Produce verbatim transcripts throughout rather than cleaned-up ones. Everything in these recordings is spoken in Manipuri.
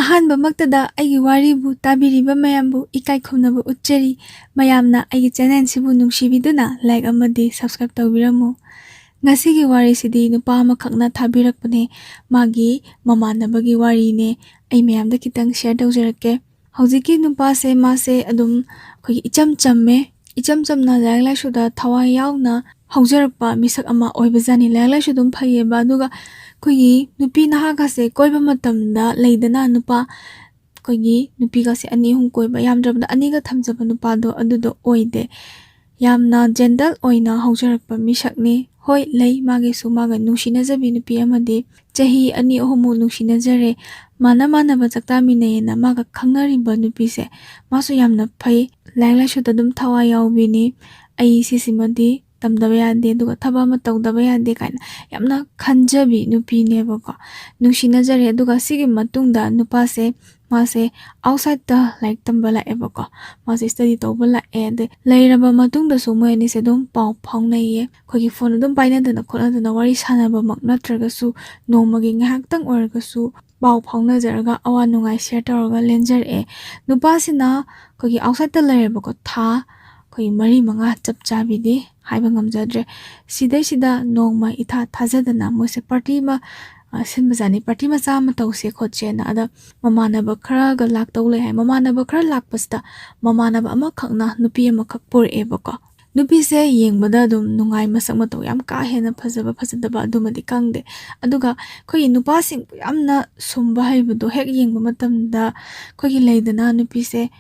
ꯑꯍꯥꯟꯕꯃꯛꯇꯗ ꯑꯩꯒꯤ ꯋꯥꯔꯤꯕꯨ ꯇꯥꯕꯤꯔꯤꯕ ꯃꯌꯥꯝꯕꯨ ꯏꯀꯥꯏ ꯈꯨꯝꯅꯕ ꯎꯠꯆꯔꯤ꯫ ꯃꯌꯥꯝꯅ ꯑꯩꯒꯤ ꯆꯦꯅꯦꯜꯁꯤꯕꯨ ꯅꯨꯡꯁꯤꯕꯤꯗꯨꯅ ꯂꯥꯏꯛ ꯑꯃꯗꯤ ꯁꯕꯁꯀ꯭ꯔꯥꯏꯕ ꯇꯧꯕꯤꯔꯝꯃꯨ꯫ ꯉꯁꯤꯒꯤ ꯋꯥꯔꯤꯁꯤꯗꯤ ꯅꯨꯄꯥ ꯑꯃꯈꯛꯅ ꯊꯥꯕꯤꯔꯛꯄꯅꯦ꯫ ꯃꯥꯒꯤ ꯃꯃꯥꯟꯅꯕꯒꯤ ꯋꯥꯔꯤꯅꯦ꯫ ꯑꯩ ꯃꯌꯥꯝꯗ ꯈꯤꯇꯪ ꯁꯤꯌꯔ ꯇꯧꯖꯔꯛꯀꯦ꯫ ꯍꯧꯖꯤꯛꯀꯤ ꯅꯨꯄꯥꯁꯦ, ꯃꯥꯁꯦ ꯑꯗꯨꯝ ꯑꯩꯈꯣꯏꯒꯤ ꯏꯆꯝ ꯆꯝꯃꯦ꯫ ꯏꯆꯝ ꯆꯝꯅ ꯂꯥꯏꯔꯤꯛ ꯂꯥꯏꯁꯨꯗ ꯊꯋꯥꯏ ꯌꯥꯎꯅ ꯍꯧꯖꯔꯛꯄ ꯃꯤꯁꯛ ꯑꯃ ꯑꯣꯏꯕꯖꯥꯠꯅꯤ꯫ ꯂꯥꯏꯔꯤꯛ ꯂꯥꯏꯁꯨ ꯑꯗꯨꯝ ꯐꯩꯌꯦꯕ꯫ ꯑꯗꯨꯒ ꯑꯩꯈꯣꯏꯒꯤ ꯅꯨꯄꯤ ꯅꯍꯥꯒꯁꯦ ꯀꯣꯏꯕ ꯃꯇꯝꯗ ꯂꯩꯗꯅ, ꯅꯨꯄꯥ ꯑꯩꯈꯣꯏꯒꯤ ꯅꯨꯄꯤꯒꯁꯦ ꯑꯅꯤ ꯑꯍꯨꯝ ꯀꯣꯏꯕ, ꯌꯥꯝꯗ꯭ꯔꯕꯗ ꯑꯅꯤꯒ ꯊꯝꯖꯕ ꯅꯨꯄꯥꯗꯣ ꯑꯗꯨꯗꯣ ꯑꯣꯏꯗꯦ꯫ ꯌꯥꯝꯅ ꯖꯦꯟꯗꯜ ꯑꯣꯏꯅ ꯍꯧꯖꯔꯛꯄ ꯃꯤꯁꯛꯅꯤ꯫ ꯍꯣꯏ, ꯂꯩ, ꯃꯥꯒꯤꯁꯨ ꯃꯥꯒ ꯅꯨꯡꯁꯤꯅꯖꯕꯤ ꯅꯨꯄꯤ ꯑꯃꯗꯤ ꯆꯍꯤ ꯑꯅꯤ ꯑꯍꯨꯝꯃꯨꯛ ꯅꯨꯡꯁꯤꯅꯖꯔꯦ꯫ ꯃꯥꯅ ꯃꯥꯟꯅꯕ ꯆꯥꯛ ꯆꯥꯃꯤꯟꯅꯩꯌꯦꯅ ꯃꯥꯒ ꯈꯪꯅꯔꯤꯕ ꯅꯨꯄꯤꯁꯦ, ꯃꯥꯁꯨ ꯌꯥꯝꯅ ꯐꯩ, ꯂꯥꯏꯔꯤꯛ ꯂꯥꯏꯁꯨꯗ ꯑꯗꯨꯝ ꯊꯋꯥꯏ ꯌꯥꯎꯕꯤꯅꯤ꯫ ꯑꯩ ꯁꯤꯁꯤꯃꯗꯤ ꯇꯝꯗꯕ ꯌꯥꯗꯦ, ꯑꯗꯨꯒ ꯊꯕꯛ ꯑꯃ ꯇꯧꯗꯕ ꯌꯥꯗꯦ ꯀꯥꯏꯅ ꯌꯥꯝꯅ ꯈꯟꯖꯕꯤ ꯅꯨꯄꯤꯅꯦꯕꯀꯣ꯫ ꯅꯨꯡꯁꯤꯅꯖꯔꯦ꯫ ꯑꯗꯨꯒ ꯁꯤꯒꯤ ꯃꯇꯨꯡꯗ ꯅꯨꯄꯥꯁꯦ, ꯃꯥꯁꯦ ꯑꯥꯎꯠꯁꯥꯏꯗꯠꯇ ꯂꯥꯏꯔꯤꯛ ꯇꯝꯕ ꯂꯥꯛꯑꯦꯕꯀꯣ꯫ ꯃꯥꯁꯦ ꯁ꯭ꯇꯗꯤ ꯇꯧꯕ ꯂꯥꯛꯑꯦ꯫ ꯑꯗꯩ ꯂꯩꯔꯕ ꯃꯇꯨꯡꯗꯁꯨ ꯃꯣꯏ ꯑꯅꯤꯁꯦ ꯑꯗꯨꯝ ꯄꯥꯎ ꯐꯥꯎꯅꯩꯌꯦ꯫ ꯑꯩꯈꯣꯏꯒꯤ ꯐꯣꯟ ꯑꯗꯨꯝ ꯄꯥꯏꯅꯗꯅ ꯈꯣꯠꯅꯗꯅ ꯋꯥꯔꯤ ꯁꯥꯟꯅꯕꯃꯛ ꯅꯠꯇ꯭ꯔꯒꯁꯨ ꯅꯣꯡꯃꯒꯤ ꯉꯥꯏꯍꯥꯛꯇꯪ ꯑꯣꯏꯔꯒꯁꯨ ꯄꯥꯎ ꯐꯥꯎꯅꯖꯔꯒ ꯑꯋꯥ ꯅꯨꯡꯉꯥꯏ ꯁꯤꯌꯔ ꯇꯧꯔꯒ ꯂꯦꯟꯖꯔꯛꯑꯦ꯫ ꯅꯨꯄꯥꯁꯤꯅ ꯑꯩꯈꯣꯏꯒꯤ ꯑꯥꯎꯠꯁꯥꯏꯗꯠꯇ ꯂꯩꯔꯦꯕꯀꯣ, ꯊꯥ ꯑꯩꯈꯣꯏꯒꯤ ꯃꯔꯤ ꯃꯉꯥ ꯆꯞ ꯆꯥꯕꯤꯗꯤ ꯍꯥꯏꯕ ꯉꯝꯖꯗ꯭ꯔꯦ꯫ ꯁꯤꯗꯩꯁꯤꯗ ꯅꯣꯡꯃ ꯏꯊꯥ ꯊꯥꯖꯗꯅ ꯃꯣꯏꯁꯦ ꯄꯥꯔꯇꯤ ꯑꯃ, ꯑ, ꯁꯤꯟꯕꯖꯥꯠꯅꯤ, ꯄꯥꯔꯇꯤ ꯃꯆꯥ ꯑꯃ ꯇꯧꯁꯦ ꯈꯣꯠꯁꯦꯅ꯫ ꯑꯗ ꯃꯃꯥꯟꯅꯕ ꯈꯔꯒ ꯂꯥꯛꯇꯧ ꯂꯩ ꯍꯥꯏ꯫ ꯃꯃꯥꯟꯅꯕ ꯈꯔ ꯂꯥꯛꯄꯁꯤꯗ ꯃꯃꯥꯟꯅꯕ ꯑꯃꯈꯛꯅ ꯅꯨꯄꯤ ꯑꯃꯈꯛ ꯄꯨꯔꯛꯑꯦꯕꯀꯣ꯫ ꯅꯨꯄꯤꯁꯦ ꯌꯦꯡꯕꯗ ꯑꯗꯨꯝ ꯅꯨꯡꯉꯥꯏ, ꯃꯁꯛ ꯃꯇꯧ ꯌꯥꯝ ꯀꯥ ꯍꯦꯟꯅ ꯐꯖꯕ ꯐꯖꯗꯕ ꯑꯗꯨꯃꯗꯤ ꯈꯪꯗꯦ꯫ ꯑꯗꯨꯒ ꯑꯩꯈꯣꯏꯒꯤ ꯅꯨꯄꯥꯁꯤꯡꯕꯨ ꯌꯥꯝꯅ ꯁꯨꯝꯕ ꯍꯩꯕꯗꯣ ꯍꯦꯛ ꯌꯦꯡꯕ ꯃꯇꯝꯗ, ꯑꯩꯈꯣꯏꯒꯤ ꯂꯩꯗꯅ, ꯅꯨꯄꯤꯁꯦ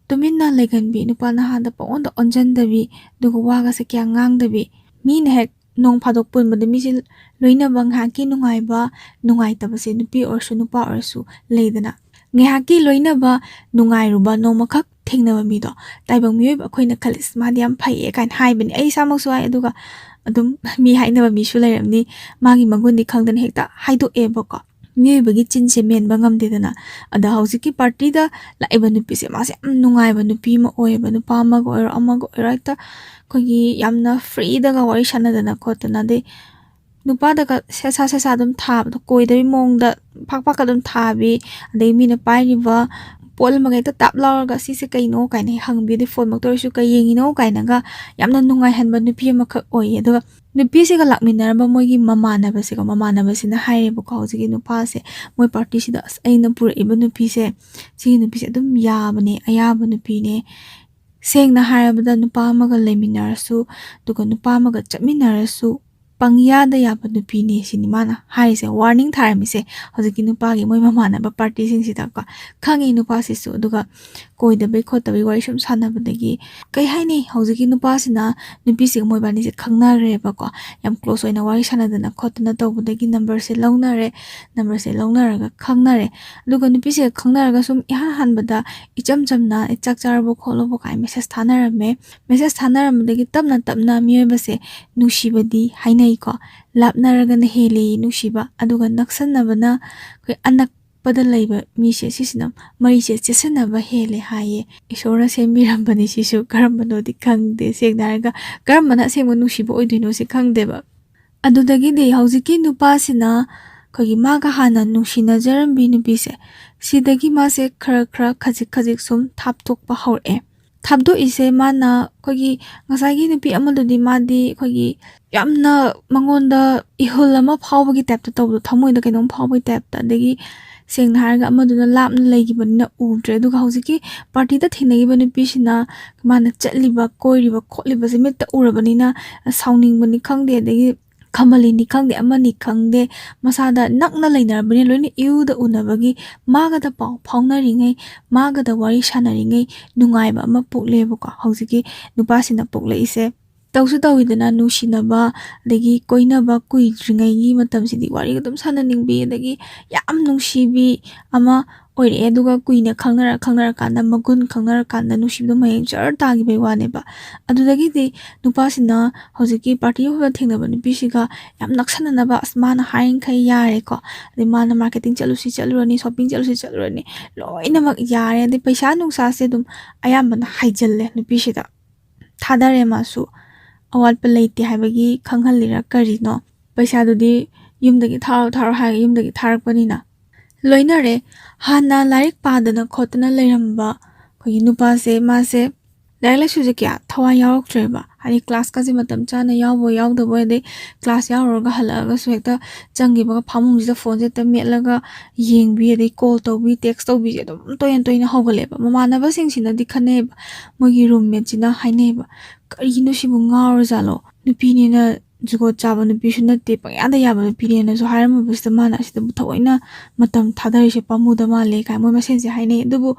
ꯇꯨꯃꯤꯟꯅ ꯂꯩꯒꯟꯕꯤ, ꯅꯨꯄꯥ ꯅꯍꯥꯗ ꯄꯪꯑꯣꯟꯗ ꯑꯣꯟꯁꯤꯟꯗꯕꯤ, ꯑꯗꯨꯒ ꯋꯥꯒꯁꯦ ꯀꯌꯥ ꯉꯥꯡꯗꯕꯤ, ꯃꯤꯅ ꯍꯦꯛ ꯅꯣꯡ ꯐꯥꯗꯣꯛ ꯄꯨꯟꯕꯗ ꯃꯤꯁꯦ ꯂꯣꯏꯅꯕ, ꯉꯥꯏꯍꯥꯛꯀꯤ ꯅꯨꯡꯉꯥꯏꯕ, ꯅꯨꯡꯉꯥꯏꯇꯕꯁꯦ ꯅꯨꯄꯤ ꯑꯣꯏꯔꯁꯨ ꯅꯨꯄꯥ ꯑꯣꯏꯔꯁꯨ ꯂꯩꯗꯅ, ꯉꯥꯏꯍꯥꯛꯀꯤ ꯂꯣꯏꯅꯕ, ꯅꯨꯡꯉꯥꯏꯔꯨꯕ, ꯅꯣꯡꯃꯈꯛ ꯊꯦꯡꯅꯕ ꯃꯤꯗꯣ, ꯇꯥꯏꯕꯪ ꯃꯤꯑꯣꯏꯕ ꯑꯩꯈꯣꯏꯅ ꯈꯜꯂꯤꯁ, "ꯃꯥꯗꯤ ꯌꯥꯝ ꯐꯩꯌꯦ" ꯀꯥꯏꯅ ꯍꯥꯏꯕꯅꯦ꯫ ꯑꯩ ꯏꯁꯥꯃꯛꯁꯨ ꯍꯥꯏ, ꯑꯗꯨꯒ ꯑꯗꯨꯝ ꯃꯤ ꯍꯥꯏꯅꯕ ꯃꯤꯁꯨ ꯂꯩꯔꯝꯅꯤ꯫ ꯃꯥꯒꯤ ꯃꯒꯨꯟꯗꯤ ꯈꯪꯗꯅ ꯍꯦꯛꯇ ꯍꯥꯏꯗꯣꯛꯑꯦꯕꯀꯣ꯫ ꯃꯤꯑꯣꯏꯕꯒꯤ ꯆꯤꯟꯁꯦ ꯃꯦꯟꯕ ꯉꯝꯗꯦꯗꯅ꯫ ꯑꯗ ꯍꯧꯖꯤꯛꯀꯤ ꯄꯥꯔꯇꯤꯗ ꯂꯥꯛꯏꯕ ꯅꯨꯄꯤꯁꯦ, ꯃꯥꯁꯦ ꯌꯥꯝ ꯅꯨꯡꯉꯥꯏꯕ ꯅꯨꯄꯤ ꯑꯃ ꯑꯣꯏꯌꯦꯕ꯫ ꯅꯨꯄꯥ ꯑꯃꯒ ꯑꯣꯏꯔꯣ, ꯑꯃꯒ ꯑꯣꯏꯔꯣ, ꯍꯦꯛꯇ ꯑꯩꯈꯣꯏꯒꯤ ꯌꯥꯝꯅ ꯐ꯭ꯔꯤꯗꯒ ꯋꯥꯔꯤ ꯁꯥꯟꯅꯗꯅ ꯈꯣꯠꯇꯅ, ꯑꯗꯩ ꯅꯨꯄꯥꯗꯒ ꯁꯦꯁꯥ ꯁꯦꯁꯥ ꯑꯗꯨꯝ ꯊꯥꯕꯗꯣ, ꯀꯣꯏꯗꯕꯩ ꯃꯑꯣꯡꯗ ꯐꯥꯛ ꯐꯥꯛꯀ ꯑꯗꯨꯝ ꯊꯥꯕꯤ, ꯑꯗꯩ ꯃꯤꯅ ꯄꯥꯏꯔꯤꯕ ꯄꯣꯠ ꯑꯃꯒ ꯍꯦꯛꯇ ꯇꯥꯞ ꯂꯥꯎꯔꯒ "ꯁꯤꯁꯦ ꯀꯩꯅꯣ?" ꯀꯥꯏꯅ ꯍꯦꯛ ꯍꯪꯕꯤ, ꯑꯗꯩ ꯐꯣꯟꯃꯛꯇ ꯑꯣꯏꯔꯁꯨ "ꯀꯩ ꯌꯦꯡꯉꯤꯅꯣ?" ꯀꯥꯏꯅꯒ ꯌꯥꯝꯅ ꯅꯨꯡꯉꯥꯏꯍꯟꯕ ꯅꯨꯄꯤ ꯑꯃꯈꯛ ꯑꯣꯏꯌꯦ꯫ ꯑꯗꯨꯒ ꯅꯨꯄꯤꯁꯤꯒ ꯂꯥꯛꯃꯤꯟꯅꯔꯝꯕ ꯃꯣꯏꯒꯤ ꯃꯃꯥꯟꯅꯕꯁꯦꯀꯣ, ꯃꯃꯥꯟꯅꯕꯁꯤꯅ ꯍꯥꯏꯔꯦꯕꯀꯣ, ꯍꯧꯖꯤꯛꯀꯤ ꯅꯨꯄꯥꯁꯦ ꯃꯣꯏ ꯄꯥꯔꯇꯤꯁꯤꯗ, "ꯑꯁ, ꯑꯩꯅ ꯄꯨꯔꯛꯏꯕ ꯅꯨꯄꯤꯁꯦ, ꯁꯤꯒꯤ ꯅꯨꯄꯤꯁꯦ ꯑꯗꯨꯝ ꯌꯥꯕꯅꯦ, ꯑꯌꯥꯕ ꯅꯨꯄꯤꯅꯦ꯫ ꯁꯦꯡꯅ ꯍꯥꯏꯔꯕꯗ ꯅꯨꯄꯥ ꯑꯃꯒ ꯂꯩꯃꯤꯟꯅꯔꯁꯨ, ꯑꯗꯨꯒ ꯅꯨꯄꯥ ꯑꯃꯒ ꯆꯠꯃꯤꯟꯅꯔꯁꯨ, ꯄꯪꯌꯥꯗ ꯌꯥꯕ ꯅꯨꯄꯤꯅꯦ", ꯁꯤꯅꯤ ꯃꯥꯅ ꯍꯥꯏꯔꯤꯁꯦ, ꯋꯥꯔꯅꯤꯡ ꯊꯥꯔꯝꯃꯤꯁꯦ ꯍꯧꯖꯤꯛꯀꯤ ꯅꯨꯄꯥꯒꯤ ꯃꯣꯏ ꯃꯃꯥꯟꯅꯕ ꯄꯥꯔꯇꯤꯁꯤꯡꯁꯤꯗꯀꯣ꯫ ꯈꯪꯉꯤ ꯅꯨꯄꯥꯁꯤꯁꯨ, ꯑꯗꯨꯒ ꯀꯣꯏꯗꯕꯩ ꯈꯣꯠꯇꯕꯩ ꯋꯥꯔꯤ ꯁꯨꯝ ꯁꯥꯟꯅꯕꯗꯒꯤ, ꯀꯩ ꯍꯥꯏꯅꯤ, ꯍꯧꯖꯤꯛꯀꯤ ꯅꯨꯄꯥꯁꯤꯅ ꯅꯨꯄꯤꯁꯤꯒ ꯃꯣꯏꯕꯥꯅꯤꯁꯦ ꯈꯪꯅꯈ꯭ꯔꯦꯕꯀꯣ, ꯌꯥꯝ ꯀ꯭ꯂꯣꯁ ꯑꯣꯏꯅ ꯋꯥꯔꯤ ꯁꯥꯟꯅꯗꯅ ꯈꯣꯠꯇꯅ ꯇꯧꯕꯗꯒꯤ ꯅꯝꯕꯔꯁꯦ ꯂꯧꯅꯔꯦ, ꯅꯝꯕꯔꯁꯦ ꯂꯧꯅꯔꯒ ꯈꯪꯅꯔꯦ꯫ ꯑꯗꯨꯒ ꯅꯨꯄꯤꯁꯤꯒ ꯈꯪꯅꯔꯒ ꯁꯨꯝ ꯏꯍꯥꯟ ꯍꯥꯟꯕꯗ ꯏꯆꯝ ꯆꯝꯅ "ꯑꯦ, ꯆꯥꯛ ꯆꯥꯔꯕꯣ ꯈꯣꯠꯂꯕꯣ?" ꯀꯥꯏꯅ ꯃꯦꯁꯦꯁ ꯊꯥꯅꯔꯝꯃꯦ꯫ ꯃꯦꯁꯦꯁ ꯊꯥꯅꯔꯝꯕꯗꯒꯤ ꯇꯞꯅ ꯇꯞꯅ ꯃꯤꯑꯣꯏꯕꯁꯦ ꯅꯨꯡꯁꯤꯕꯗꯤ ꯍꯥꯏꯅꯩꯀꯣ, ꯂꯥꯞꯅꯔꯒꯅ ꯍꯦꯜꯂꯤ ꯅꯨꯡꯁꯤꯕ, ꯑꯗꯨꯒ ꯅꯛꯁꯟꯅꯕꯅ ꯑꯩꯈꯣꯏ ꯑꯅꯛꯄꯗ ꯂꯩꯕ ꯃꯤꯁꯦ ꯁꯤꯁꯤꯅ ꯃꯔꯤꯁꯦ ꯆꯦꯠꯁꯟꯅꯕ ꯍꯦꯜꯂꯦ ꯍꯥꯏꯌꯦ꯫ ꯏꯁꯣꯔꯅ ꯁꯦꯝꯕꯤꯔꯝꯕꯅꯤ ꯁꯤꯁꯨ, ꯀꯔꯝꯕꯅꯣꯗꯤ ꯈꯪꯗꯦ꯫ ꯁꯦꯡꯅ ꯍꯥꯏꯔꯒ ꯀꯔꯝꯕꯅ ꯑꯁꯦꯡꯕ ꯅꯨꯡꯁꯤꯕ ꯑꯣꯏꯗꯣꯏꯅꯣ ꯁꯤ ꯈꯪꯗꯦꯕ꯫ ꯑꯗꯨꯗꯒꯤꯗꯤ ꯍꯧꯖꯤꯛꯀꯤ ꯅꯨꯄꯥꯁꯤꯅ ꯑꯩꯈꯣꯏꯒꯤ ꯃꯥꯒ ꯍꯥꯟꯅ ꯅꯨꯡꯁꯤꯅꯖꯔꯝꯕꯤ ꯅꯨꯄꯤꯁꯦ, ꯁꯤꯗꯒꯤ ꯃꯥꯁꯦ ꯈꯔ ꯈꯔ, ꯈꯖꯤꯛ ꯈꯖꯤꯛ ꯁꯨꯝ ꯊꯥꯞꯇꯣꯛꯄ ꯍꯧꯔꯛꯑꯦ꯫ ꯊꯥꯞꯇꯣꯛꯏꯁꯦ ꯃꯥꯅ ꯑꯩꯈꯣꯏꯒꯤ ꯉꯁꯥꯏꯒꯤ ꯅꯨꯄꯤ ꯑꯃꯗꯨꯗꯤ ꯃꯥꯗꯤ ꯑꯩꯈꯣꯏꯒꯤ ꯌꯥꯝꯅ ꯃꯉꯣꯟꯗ ꯏꯍꯨꯜ ꯑꯃ ꯐꯥꯎꯕꯒꯤ ꯇꯥꯏꯞꯇ ꯇꯧꯕꯗꯣ, ꯊꯃꯣꯏꯗ ꯀꯩꯅꯣꯝ ꯐꯥꯎꯕꯒꯤ ꯇꯥꯏꯞꯇ, ꯑꯗꯒꯤ ꯁꯦꯡꯅ ꯍꯥꯏꯔꯒ ꯑꯃꯗꯨꯅ ꯂꯥꯞꯅ ꯂꯩꯈꯤꯕꯅꯤꯅ ꯎꯗ꯭ꯔꯦ꯫ ꯑꯗꯨꯒ ꯍꯧꯖꯤꯛꯀꯤ ꯄꯥꯔꯇꯤꯗ ꯊꯦꯡꯅꯈꯤꯕ ꯅꯨꯄꯤꯁꯤꯅ ꯃꯥꯅ ꯆꯠꯂꯤꯕ, ꯀꯣꯏꯔꯤꯕ, ꯈꯣꯠꯂꯤꯕꯁꯦ ꯃꯤꯠꯇ ꯎꯔꯕꯅꯤꯅ ꯁꯥꯎꯅꯤꯡꯕꯅꯤ ꯈꯪꯗꯦ, ꯑꯗꯒꯤ ꯈꯝꯕꯜꯂꯤꯅꯤ ꯈꯪꯗꯦ, ꯑꯃꯅꯤ ꯈꯪꯗꯦ, ꯃꯁꯥꯗ ꯅꯛꯅ ꯂꯩꯅꯔꯕꯅꯤꯅ ꯂꯣꯏꯅ ꯏꯎꯗ ꯎꯅꯕꯒꯤ ꯃꯥꯒꯗ ꯄꯥꯎ ꯐꯥꯎꯅꯔꯤꯉꯩ, ꯃꯥꯒꯗ ꯋꯥꯔꯤ ꯁꯥꯟꯅꯔꯤꯉꯩ ꯅꯨꯡꯉꯥꯏꯕ ꯑꯃ ꯄꯣꯛꯂꯦꯕꯀꯣ꯫ ꯍꯧꯖꯤꯛꯀꯤ ꯅꯨꯄꯥꯁꯤꯅ ꯄꯣꯛꯂꯛꯏꯁꯦ ꯇꯧꯁꯨ ꯇꯧꯋꯤꯗꯅ, ꯅꯨꯡꯁꯤꯅꯕ, ꯑꯗꯒꯤ ꯀꯣꯏꯅꯕ ꯀꯨꯏꯗ꯭ꯔꯤꯉꯩꯒꯤ ꯃꯇꯝꯁꯤꯗꯤ ꯋꯥꯔꯤꯒ ꯑꯗꯨꯝ ꯁꯥꯟꯅꯅꯤꯡꯕꯤ, ꯑꯗꯒꯤ ꯌꯥꯝ ꯅꯨꯡꯁꯤꯕꯤ ꯑꯃ ꯑꯣꯏꯔꯛꯑꯦ꯫ ꯑꯗꯨꯒ ꯀꯨꯏꯅ ꯈꯪꯅꯔ ꯈꯪꯅꯔꯀꯥꯟꯗ, ꯃꯒꯨꯟ ꯈꯪꯅꯔꯀꯥꯟꯗ ꯅꯨꯡꯁꯤꯕꯗꯣ ꯃꯍꯦꯡ ꯖꯔ ꯇꯥꯈꯤꯕꯩ ꯋꯥꯅꯦꯕ꯫ ꯑꯗꯨꯗꯒꯤꯗꯤ ꯅꯨꯄꯥꯁꯤꯅ ꯍꯧꯖꯤꯛꯀꯤ ꯄꯥꯔꯇꯤ ꯃꯐꯝꯗ ꯊꯦꯡꯅꯕ ꯅꯨꯄꯤꯁꯤꯒ ꯌꯥꯝ ꯅꯛꯁꯟꯅꯅꯕ, ꯑꯁ, ꯃꯥꯅ ꯍꯥꯏꯔꯤꯈꯩ ꯌꯥꯔꯦꯀꯣ, ꯑꯗꯩ ꯃꯥꯅ ꯃꯥꯔꯀꯦꯇꯤꯡ ꯆꯠꯂꯨꯁꯤ ꯆꯠꯂꯨꯔꯅꯤ, ꯁꯣꯞꯄꯤꯡ ꯆꯠꯂꯨꯁꯤ ꯆꯠꯂꯨꯔꯅꯤ, ꯂꯣꯏꯅꯃꯛ ꯌꯥꯔꯦ꯫ ꯑꯗꯩ ꯄꯩꯁꯥ ꯅꯨꯡꯁꯥꯁꯦ ꯑꯗꯨꯝ ꯑꯌꯥꯝꯕꯅ ꯍꯥꯏꯖꯜꯂꯦ ꯅꯨꯄꯤꯁꯤꯗ, ꯊꯥꯗꯔꯦ ꯃꯥꯁꯨ꯫ ꯑꯋꯥꯠꯄ ꯂꯩꯇꯦ ꯍꯥꯏꯕꯒꯤ ꯈꯪꯍꯜꯂꯤꯔ ꯀꯔꯤꯅꯣ? ꯄꯩꯁꯥꯗꯨꯗꯤ ꯌꯨꯝꯗꯒꯤ ꯊꯥꯔꯣ ꯊꯥꯔꯣ ꯍꯥꯏꯔꯒ ꯌꯨꯝꯗꯒꯤ ꯊꯥꯔꯛꯄꯅꯤꯅ꯫ ꯂꯣꯏꯅꯔꯦ꯫ ꯍꯥꯟꯅ ꯂꯥꯏꯔꯤꯛ ꯄꯥꯗꯅ ꯈꯣꯠꯇꯅ ꯂꯩꯔꯝꯕ ꯑꯩꯈꯣꯏꯒꯤ ꯅꯨꯄꯥꯁꯦ, ꯃꯥꯁꯦ ꯂꯥꯏꯔꯤꯛ ꯂꯥꯏꯁꯨꯁꯦ ꯀꯌꯥ ꯊꯋꯥꯏ ꯌꯥꯎꯔꯛꯇ꯭ꯔꯦꯕ꯫ ꯍꯥꯏꯗꯤ classꯀꯁꯦ ꯃꯇꯝ ꯆꯥꯅ ꯌꯥꯎꯕ ꯌꯥꯎꯗꯕ, ꯑꯗꯩ class ꯌꯥꯎꯔꯨꯔꯒ ꯍꯜꯂꯛꯑꯒꯁꯨ ꯍꯦꯛꯇ ꯆꯪꯈꯤꯕꯒ ꯐꯃꯨꯡꯁꯤꯗ phoneꯁꯦ ꯍꯦꯛꯇ ꯃꯦꯠꯂꯒ ꯌꯦꯡꯕꯤ, ꯑꯗꯩ call ꯇꯧꯕꯤ, text ꯇꯧꯕꯤꯁꯦ ꯑꯗꯨꯝ ꯇꯣꯏꯅ ꯇꯣꯏꯅ ꯍꯧꯒꯠꯂꯦꯕ꯫ ꯃꯃꯥꯟꯅꯕꯁꯤꯡꯁꯤꯅꯗꯤ ꯈꯟꯅꯩꯌꯦꯕ, ꯃꯣꯏꯒꯤ roommateꯁꯤꯅ ꯍꯥꯏꯅꯩꯌꯦꯕ, "ꯀꯔꯤꯅꯣ ꯁꯤꯕꯨ, ꯉꯥꯎꯔꯖꯥꯠꯂꯣ? ꯅꯨꯄꯤꯅꯦꯅ ꯖꯨꯒꯣꯠ ꯆꯥꯕ ꯅꯨꯄꯤꯁꯨ ꯅꯠꯇꯦ, ꯄꯪꯌꯥꯗ ꯌꯥꯕ ꯅꯨꯄꯤꯅꯦꯅꯁꯨ" ꯍꯥꯏꯔꯝꯃꯕꯁꯤꯗ ꯃꯥꯅ ꯑꯁꯤꯗꯕꯨ ꯊꯑꯣꯏꯅ ꯃꯇꯝ ꯊꯥꯗꯔꯤꯁꯦ ꯄꯥꯝꯃꯨꯗ ꯃꯥꯜꯂꯦ ꯀꯥꯏ ꯃꯣꯏ ꯃꯁꯦꯟꯁꯦ ꯍꯥꯏꯅꯩ꯫ ꯑꯗꯨꯕꯨ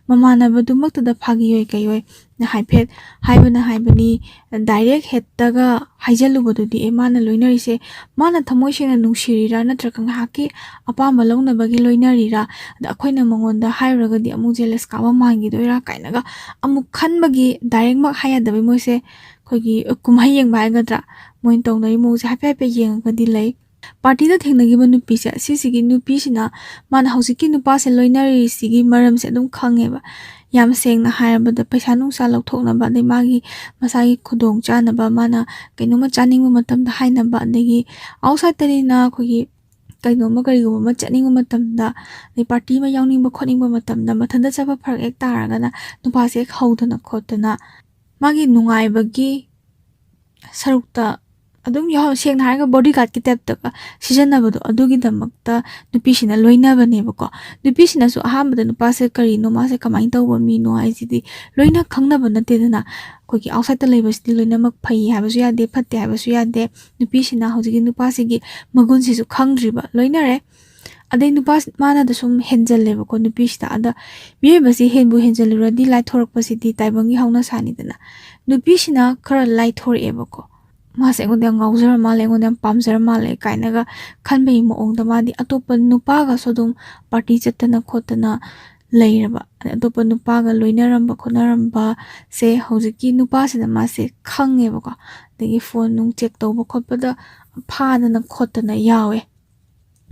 ꯃꯃꯥꯟꯅꯕꯗꯨꯃꯛꯇꯗ ꯐꯥꯒꯤ ꯑꯣꯏ ꯀꯩ ꯑꯣꯏ ꯅ ꯍꯥꯏꯐꯦꯠ ꯍꯥꯏꯕꯅ ꯍꯥꯏꯕꯅꯤ, direct ꯍꯦꯛꯇꯒ ꯍꯥꯏꯖꯜꯂꯨꯕꯗꯨꯗꯤ꯫ ꯑꯦ, ꯃꯥꯅ ꯂꯣꯏꯅꯔꯤꯁꯦ ꯃꯥꯅ ꯊꯃꯣꯏ ꯁꯦꯡꯅ ꯅꯨꯡꯁꯤꯔꯤꯔꯥ ꯅꯠꯇ꯭ꯔꯒ ꯉꯥꯏꯍꯥꯛꯀꯤ ꯑꯄꯥꯝꯕ ꯂꯧꯅꯕꯒꯤ ꯂꯣꯏꯅꯔꯤꯔꯥ? ꯑꯗ ꯑꯩꯈꯣꯏꯅ ꯃꯉꯣꯟꯗ ꯍꯥꯏꯔꯨꯔꯒꯗꯤ ꯑꯃꯨꯛ jealous ꯀꯥꯕ ꯃꯥꯟꯈꯤꯗꯣꯏꯔꯥ ꯀꯥꯏꯅꯒ ꯑꯃꯨꯛ ꯈꯟꯕꯒꯤ, directꯃꯛ ꯍꯥꯏ ꯌꯥꯗꯕꯩ ꯃꯣꯏꯁꯦ ꯑꯩꯈꯣꯏꯒꯤ ꯀꯨꯝꯍꯩ ꯌꯦꯡꯕ ꯍꯥꯏꯒꯗ꯭ꯔꯥ, ꯃꯣꯏꯅ ꯇꯧꯅꯔꯤ ꯃꯑꯣꯡꯁꯦ ꯍꯥꯏꯐꯦꯠ ꯍꯥꯏꯐꯦꯠ ꯌꯦꯡꯉꯒꯗꯤ ꯂꯩ꯫ Partyꯗ ꯊꯦꯡꯅꯈꯤꯕ ꯅꯨꯄꯤꯁꯦ, ꯁꯤꯁꯤꯒꯤ ꯅꯨꯄꯤꯁꯤꯅ ꯃꯥꯅ ꯍꯧꯖꯤꯛꯀꯤ ꯅꯨꯄꯥꯁꯦ ꯂꯣꯏꯅꯔꯤꯁꯤꯒꯤ ꯃꯔꯝꯁꯦ ꯑꯗꯨꯝ ꯈꯪꯉꯦꯕ꯫ ꯌꯥꯝ ꯁꯦꯡꯅ ꯍꯥꯏꯔꯕꯗ ꯄꯩꯁꯥ ꯅꯨꯡꯁꯥ ꯂꯧꯊꯣꯛꯅꯕ, ꯑꯗꯩ ꯃꯥꯒꯤ ꯃꯁꯥꯒꯤ ꯈꯨꯗꯣꯡ ꯆꯥꯅꯕ, ꯃꯥꯅ ꯀꯩꯅꯣꯝꯃ ꯆꯥꯅꯤꯡꯕ ꯃꯇꯝꯗ ꯍꯥꯏꯅꯕ, ꯑꯗꯒꯤ outsideꯇꯅꯤꯅ ꯑꯩꯈꯣꯏꯒꯤ ꯀꯩꯅꯣꯝꯃ ꯀꯔꯤꯒꯨꯝꯕ ꯑꯃ ꯆꯠꯅꯤꯡꯕ ꯃꯇꯝꯗ, ꯑꯗꯩ party ꯑꯃ ꯌꯥꯎꯅꯤꯡꯕ ꯈꯣꯠꯅꯤꯡꯕ ꯃꯇꯝꯗ ꯃꯊꯟꯇ ꯆꯠꯄ ꯐꯔꯛ ꯍꯦꯛ ꯇꯥꯔꯒꯅ ꯅꯨꯄꯥꯁꯦ ꯍꯦꯛ ꯍꯧꯗꯅ ꯈꯣꯠꯇꯅ ꯃꯥꯒꯤ ꯅꯨꯡꯉꯥꯏꯕꯒꯤ ꯁꯔꯨꯛꯇ ꯑꯗꯨꯝ ꯌꯥꯎ-, ꯁꯦꯡꯅ ꯍꯥꯏꯔꯒ bodyguardꯀꯤ typeꯇꯒ ꯁꯤꯖꯤꯟꯅꯕꯗꯣ, ꯑꯗꯨꯒꯤꯗꯃꯛꯇ ꯅꯨꯄꯤꯁꯤꯅ ꯂꯣꯏꯅꯕꯅꯦꯕꯀꯣ꯫ ꯅꯨꯄꯤꯁꯤꯅꯁꯨ ꯑꯍꯥꯟꯕꯗ ꯅꯨꯄꯥꯁꯦ ꯀꯔꯤꯅꯣ, ꯃꯥꯁꯦ ꯀꯃꯥꯏꯅ ꯇꯧꯕ ꯃꯤꯅꯣ ꯍꯥꯏꯁꯤꯗꯤ ꯂꯣꯏꯅ ꯈꯪꯅꯕ ꯅꯠꯇꯦꯗꯅ꯫ ꯑꯩꯈꯣꯏꯒꯤ outsideꯇ ꯂꯩꯕꯁꯤꯗꯤ ꯂꯣꯏꯅꯃꯛ ꯐꯩ ꯍꯥꯏꯕꯁꯨ ꯌꯥꯗꯦ, ꯐꯠꯇꯦ ꯍꯥꯏꯕꯁꯨ ꯌꯥꯗꯦ꯫ ꯅꯨꯄꯤꯁꯤꯅ ꯍꯧꯖꯤꯛꯀꯤ ꯅꯨꯄꯥꯁꯤꯒꯤ ꯃꯒꯨꯟꯁꯤꯁꯨ ꯈꯪꯗ꯭ꯔꯤꯕ, ꯂꯣꯏꯅꯔꯦ꯫ ꯑꯗꯩ ꯅꯨꯄꯥ ꯃꯥꯅꯗ ꯁꯨꯝ ꯍꯦꯟꯖꯜꯂꯦꯕꯀꯣ ꯅꯨꯄꯤꯁꯤꯗ꯫ ꯑꯗ ꯃꯤꯑꯣꯏꯕꯁꯤ ꯍꯦꯟꯕꯨ ꯍꯦꯟꯖꯜꯂꯨꯔꯗꯤ ꯂꯥꯏꯊꯣꯔꯛꯄꯁꯤꯗꯤ ꯇꯥꯏꯕꯪꯒꯤ ꯍꯧꯅꯁꯥꯅꯤꯗꯅ꯫ ꯅꯨꯄꯤꯁꯤꯅ ꯈꯔ ꯂꯥꯏꯊꯣꯔꯛꯑꯦꯕꯀꯣ꯫ ꯃꯥꯁꯦ ꯑꯩꯉꯣꯟꯗ ꯌꯥꯝ ꯉꯥꯎꯖꯔ ꯃꯥꯜꯂꯦ, ꯑꯩꯉꯣꯟꯗ ꯌꯥꯝ ꯄꯥꯝꯖꯔ ꯃꯥꯜꯂꯦ ꯀꯥꯏꯅꯒ ꯈꯟꯕꯒꯤ ꯃꯑꯣꯡꯗ ꯃꯥꯗꯤ ꯑꯇꯣꯞꯄ ꯅꯨꯄꯥꯒꯁꯨ ꯑꯗꯨꯝ party ꯆꯠꯇꯅ ꯈꯣꯠꯇꯅ ꯂꯩꯔꯕ꯫ ꯑꯗꯩ ꯑꯇꯣꯞꯄ ꯅꯨꯄꯥꯒ ꯂꯣꯏꯅꯔꯝꯕ ꯈꯣꯠꯅꯔꯝꯕꯁꯦ ꯍꯧꯖꯤꯛꯀꯤ ꯅꯨꯄꯥꯁꯤꯅ ꯃꯥꯁꯦ ꯈꯪꯉꯦꯕꯀꯣ꯫ ꯑꯗꯒꯤ phone ꯅꯨꯡ check ꯇꯧꯕ ꯈꯣꯠꯄꯗ ꯐꯥꯗꯅ ꯈꯣꯠꯇꯅ ꯌꯥꯎꯋꯦ꯫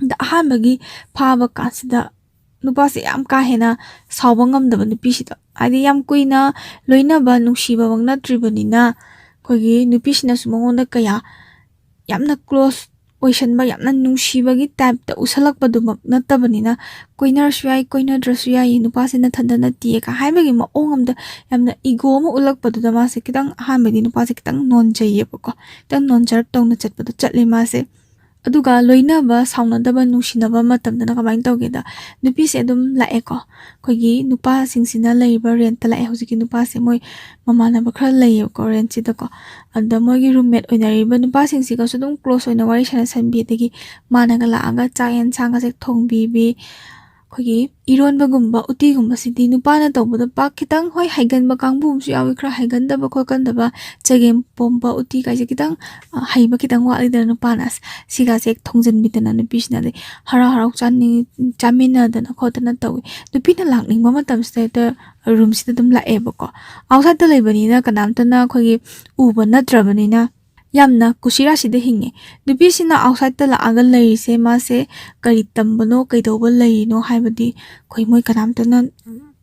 ꯑꯗ ꯑꯍꯥꯟꯕꯒꯤ ꯐꯥꯕ ꯀꯥꯟꯁꯤꯗ ꯅꯨꯄꯥꯁꯦ ꯌꯥꯝ ꯀꯥ ꯍꯦꯟꯅ ꯁꯥꯎꯕ ꯉꯝꯗꯕ ꯅꯨꯄꯤꯁꯤꯗ, ꯍꯥꯏꯗꯤ ꯌꯥꯝ ꯀꯨꯏꯅ ꯂꯣꯏꯅꯕ ꯅꯨꯡꯁꯤꯕꯃꯛ ꯅꯠꯇ꯭ꯔꯤꯕꯅꯤꯅ ꯑꯩꯈꯣꯏꯒꯤ ꯅꯨꯄꯤꯁꯤꯅꯁꯨ ꯃꯉꯣꯟꯗ ꯀꯌꯥ ꯌꯥꯝꯅ close ꯑꯣꯏꯁꯟꯕ, ꯌꯥꯝꯅ ꯅꯨꯡꯁꯤꯕꯒꯤ ꯇꯥꯏꯞꯇ ꯎꯁꯜꯂꯛꯄꯗꯨꯃꯛ ꯅꯠꯇꯕꯅꯤꯅ, ꯀꯣꯏꯅꯔꯁꯨ ꯌꯥꯏ, ꯀꯣꯏꯅꯗ꯭ꯔꯁꯨ ꯌꯥꯏ, ꯅꯨꯄꯥꯁꯦ ꯅꯊꯟꯗ ꯅꯠꯇꯦ ꯀ ꯍꯥꯏꯕꯒꯤ ꯃꯑꯣꯡ ꯑꯃꯗ ꯌꯥꯝꯅ ꯏꯒꯣ ꯑꯃ ꯎꯠꯂꯛꯄꯗꯨꯗ ꯃꯥꯁꯦ ꯈꯤꯇꯪ, ꯑꯍꯥꯟꯕꯗꯤ ꯅꯨꯄꯥꯁꯦ ꯈꯤꯇꯪ ꯅꯣꯟꯖꯩꯌꯦꯕꯀꯣ, ꯈꯤꯇꯪ ꯅꯣꯟꯖꯔꯞ ꯇꯧꯅ ꯆꯠꯄꯗꯣ ꯆꯠꯂꯦ ꯃꯥꯁꯦ꯫ ꯑꯗꯨꯒ ꯂꯣꯏꯅꯕ, ꯁꯥꯎꯅꯗꯕ, ꯅꯨꯡꯁꯤꯅꯕ ꯃꯇꯝꯗꯅ ꯀꯃꯥꯏꯅ ꯇꯧꯒꯦꯗ, ꯅꯨꯄꯤꯁꯦ ꯑꯗꯨꯝ ꯂꯥꯛꯑꯦꯀꯣ, ꯑꯩꯈꯣꯏꯒꯤ ꯅꯨꯄꯥꯁꯤꯡꯁꯤꯅ ꯂꯩꯔꯤꯕ ꯔꯦꯟꯠꯇ ꯂꯥꯛꯑꯦ꯫ ꯍꯧꯖꯤꯛꯀꯤ ꯅꯨꯄꯥꯁꯦ ꯃꯣꯏ ꯃꯃꯥꯟꯅꯕ ꯈꯔ ꯂꯩꯌꯦꯕꯀꯣ ꯔꯦꯟꯠꯁꯤꯗꯀꯣ꯫ ꯑꯗ ꯃꯣꯏꯒꯤ ꯔꯨꯝꯃꯦꯠ ꯑꯣꯏꯅꯔꯤꯕ ꯅꯨꯄꯥꯁꯤꯡꯁꯤꯒꯁꯨ ꯑꯗꯨꯝ ꯀ꯭ꯂꯣꯁ ꯑꯣꯏꯅ ꯋꯥꯔꯤ ꯁꯥꯟꯅꯁꯟꯕꯤ, ꯑꯗꯒꯤ ꯃꯥꯅꯒ ꯂꯥꯛꯑꯒ ꯆꯥꯛ ꯌꯦꯟꯁꯥꯡꯒꯁꯦ ꯊꯣꯡꯕꯤꯕꯤ꯫ ꯑꯩꯈꯣꯏꯒꯤ ꯏꯔꯣꯟꯕꯒꯨꯝꯕ, ꯎꯇꯤꯒꯨꯝꯕꯁꯤꯗꯤ ꯅꯨꯄꯥꯅ ꯇꯧꯕꯗ ꯄꯥꯛ ꯈꯤꯇꯪ, ꯍꯣꯏ, ꯍꯩꯒꯟꯕ ꯀꯥꯡꯕꯨ ꯑꯃꯁꯨ ꯌꯥꯎꯏ, ꯈꯔ ꯍꯩꯒꯟꯗꯕ ꯈꯣꯠꯀꯟꯗꯕ, ꯆꯒꯦꯝ ꯄꯣꯝꯕ, ꯎꯇꯤ ꯀꯥꯏꯁꯦ ꯈꯤꯇꯪ, ꯑ, ꯍꯩꯕ ꯈꯤꯇꯪ ꯋꯥꯠꯂꯤꯗꯅ ꯅꯨꯄꯥꯅ꯫ ꯑꯁ, ꯁꯤꯒꯁꯦ ꯍꯦꯛ ꯊꯣꯡꯖꯟꯕꯤꯗꯅ ꯅꯨꯄꯤꯁꯤꯅ, ꯑꯗꯩ ꯍꯔꯥꯎ ꯍꯔꯥꯎ ꯆꯥꯅꯤꯡ-, ꯆꯥꯃꯤꯟꯅꯗꯅ ꯈꯣꯠꯇꯅ ꯇꯧꯏ꯫ ꯅꯨꯄꯤꯅ ꯂꯥꯛꯅꯤꯡꯕ ꯃꯇꯝꯁꯤꯗ ꯍꯦꯛꯇ ꯔꯨꯝꯁꯤꯗ ꯑꯗꯨꯝ ꯂꯥꯛꯑꯦꯕꯀꯣ꯫ ꯑꯥꯎꯠꯁꯥꯏꯗꯠꯇ ꯂꯩꯕꯅꯤꯅ ꯀꯅꯥꯝꯇꯅ ꯑꯩꯈꯣꯏꯒꯤ ꯎꯕ ꯅꯠꯇ꯭ꯔꯕꯅꯤꯅ ꯌꯥꯝꯅ ꯀꯨꯁꯤꯔꯥꯁꯤꯗ ꯍꯤꯡꯉꯦ꯫ ꯅꯨꯄꯤꯁꯤꯅ ꯑꯥꯎꯠꯁꯥꯏꯗꯠꯇ ꯂꯥꯛꯑꯒ ꯂꯩꯔꯤꯁꯦ, ꯃꯥꯁꯦ ꯀꯔꯤ ꯇꯝꯕꯅꯣ, ꯀꯩꯗꯧꯕ ꯂꯩꯔꯤꯅꯣ ꯍꯥꯏꯕꯗꯤ ꯑꯩꯈꯣꯏ ꯃꯣꯏ ꯀꯅꯥꯝꯇꯅ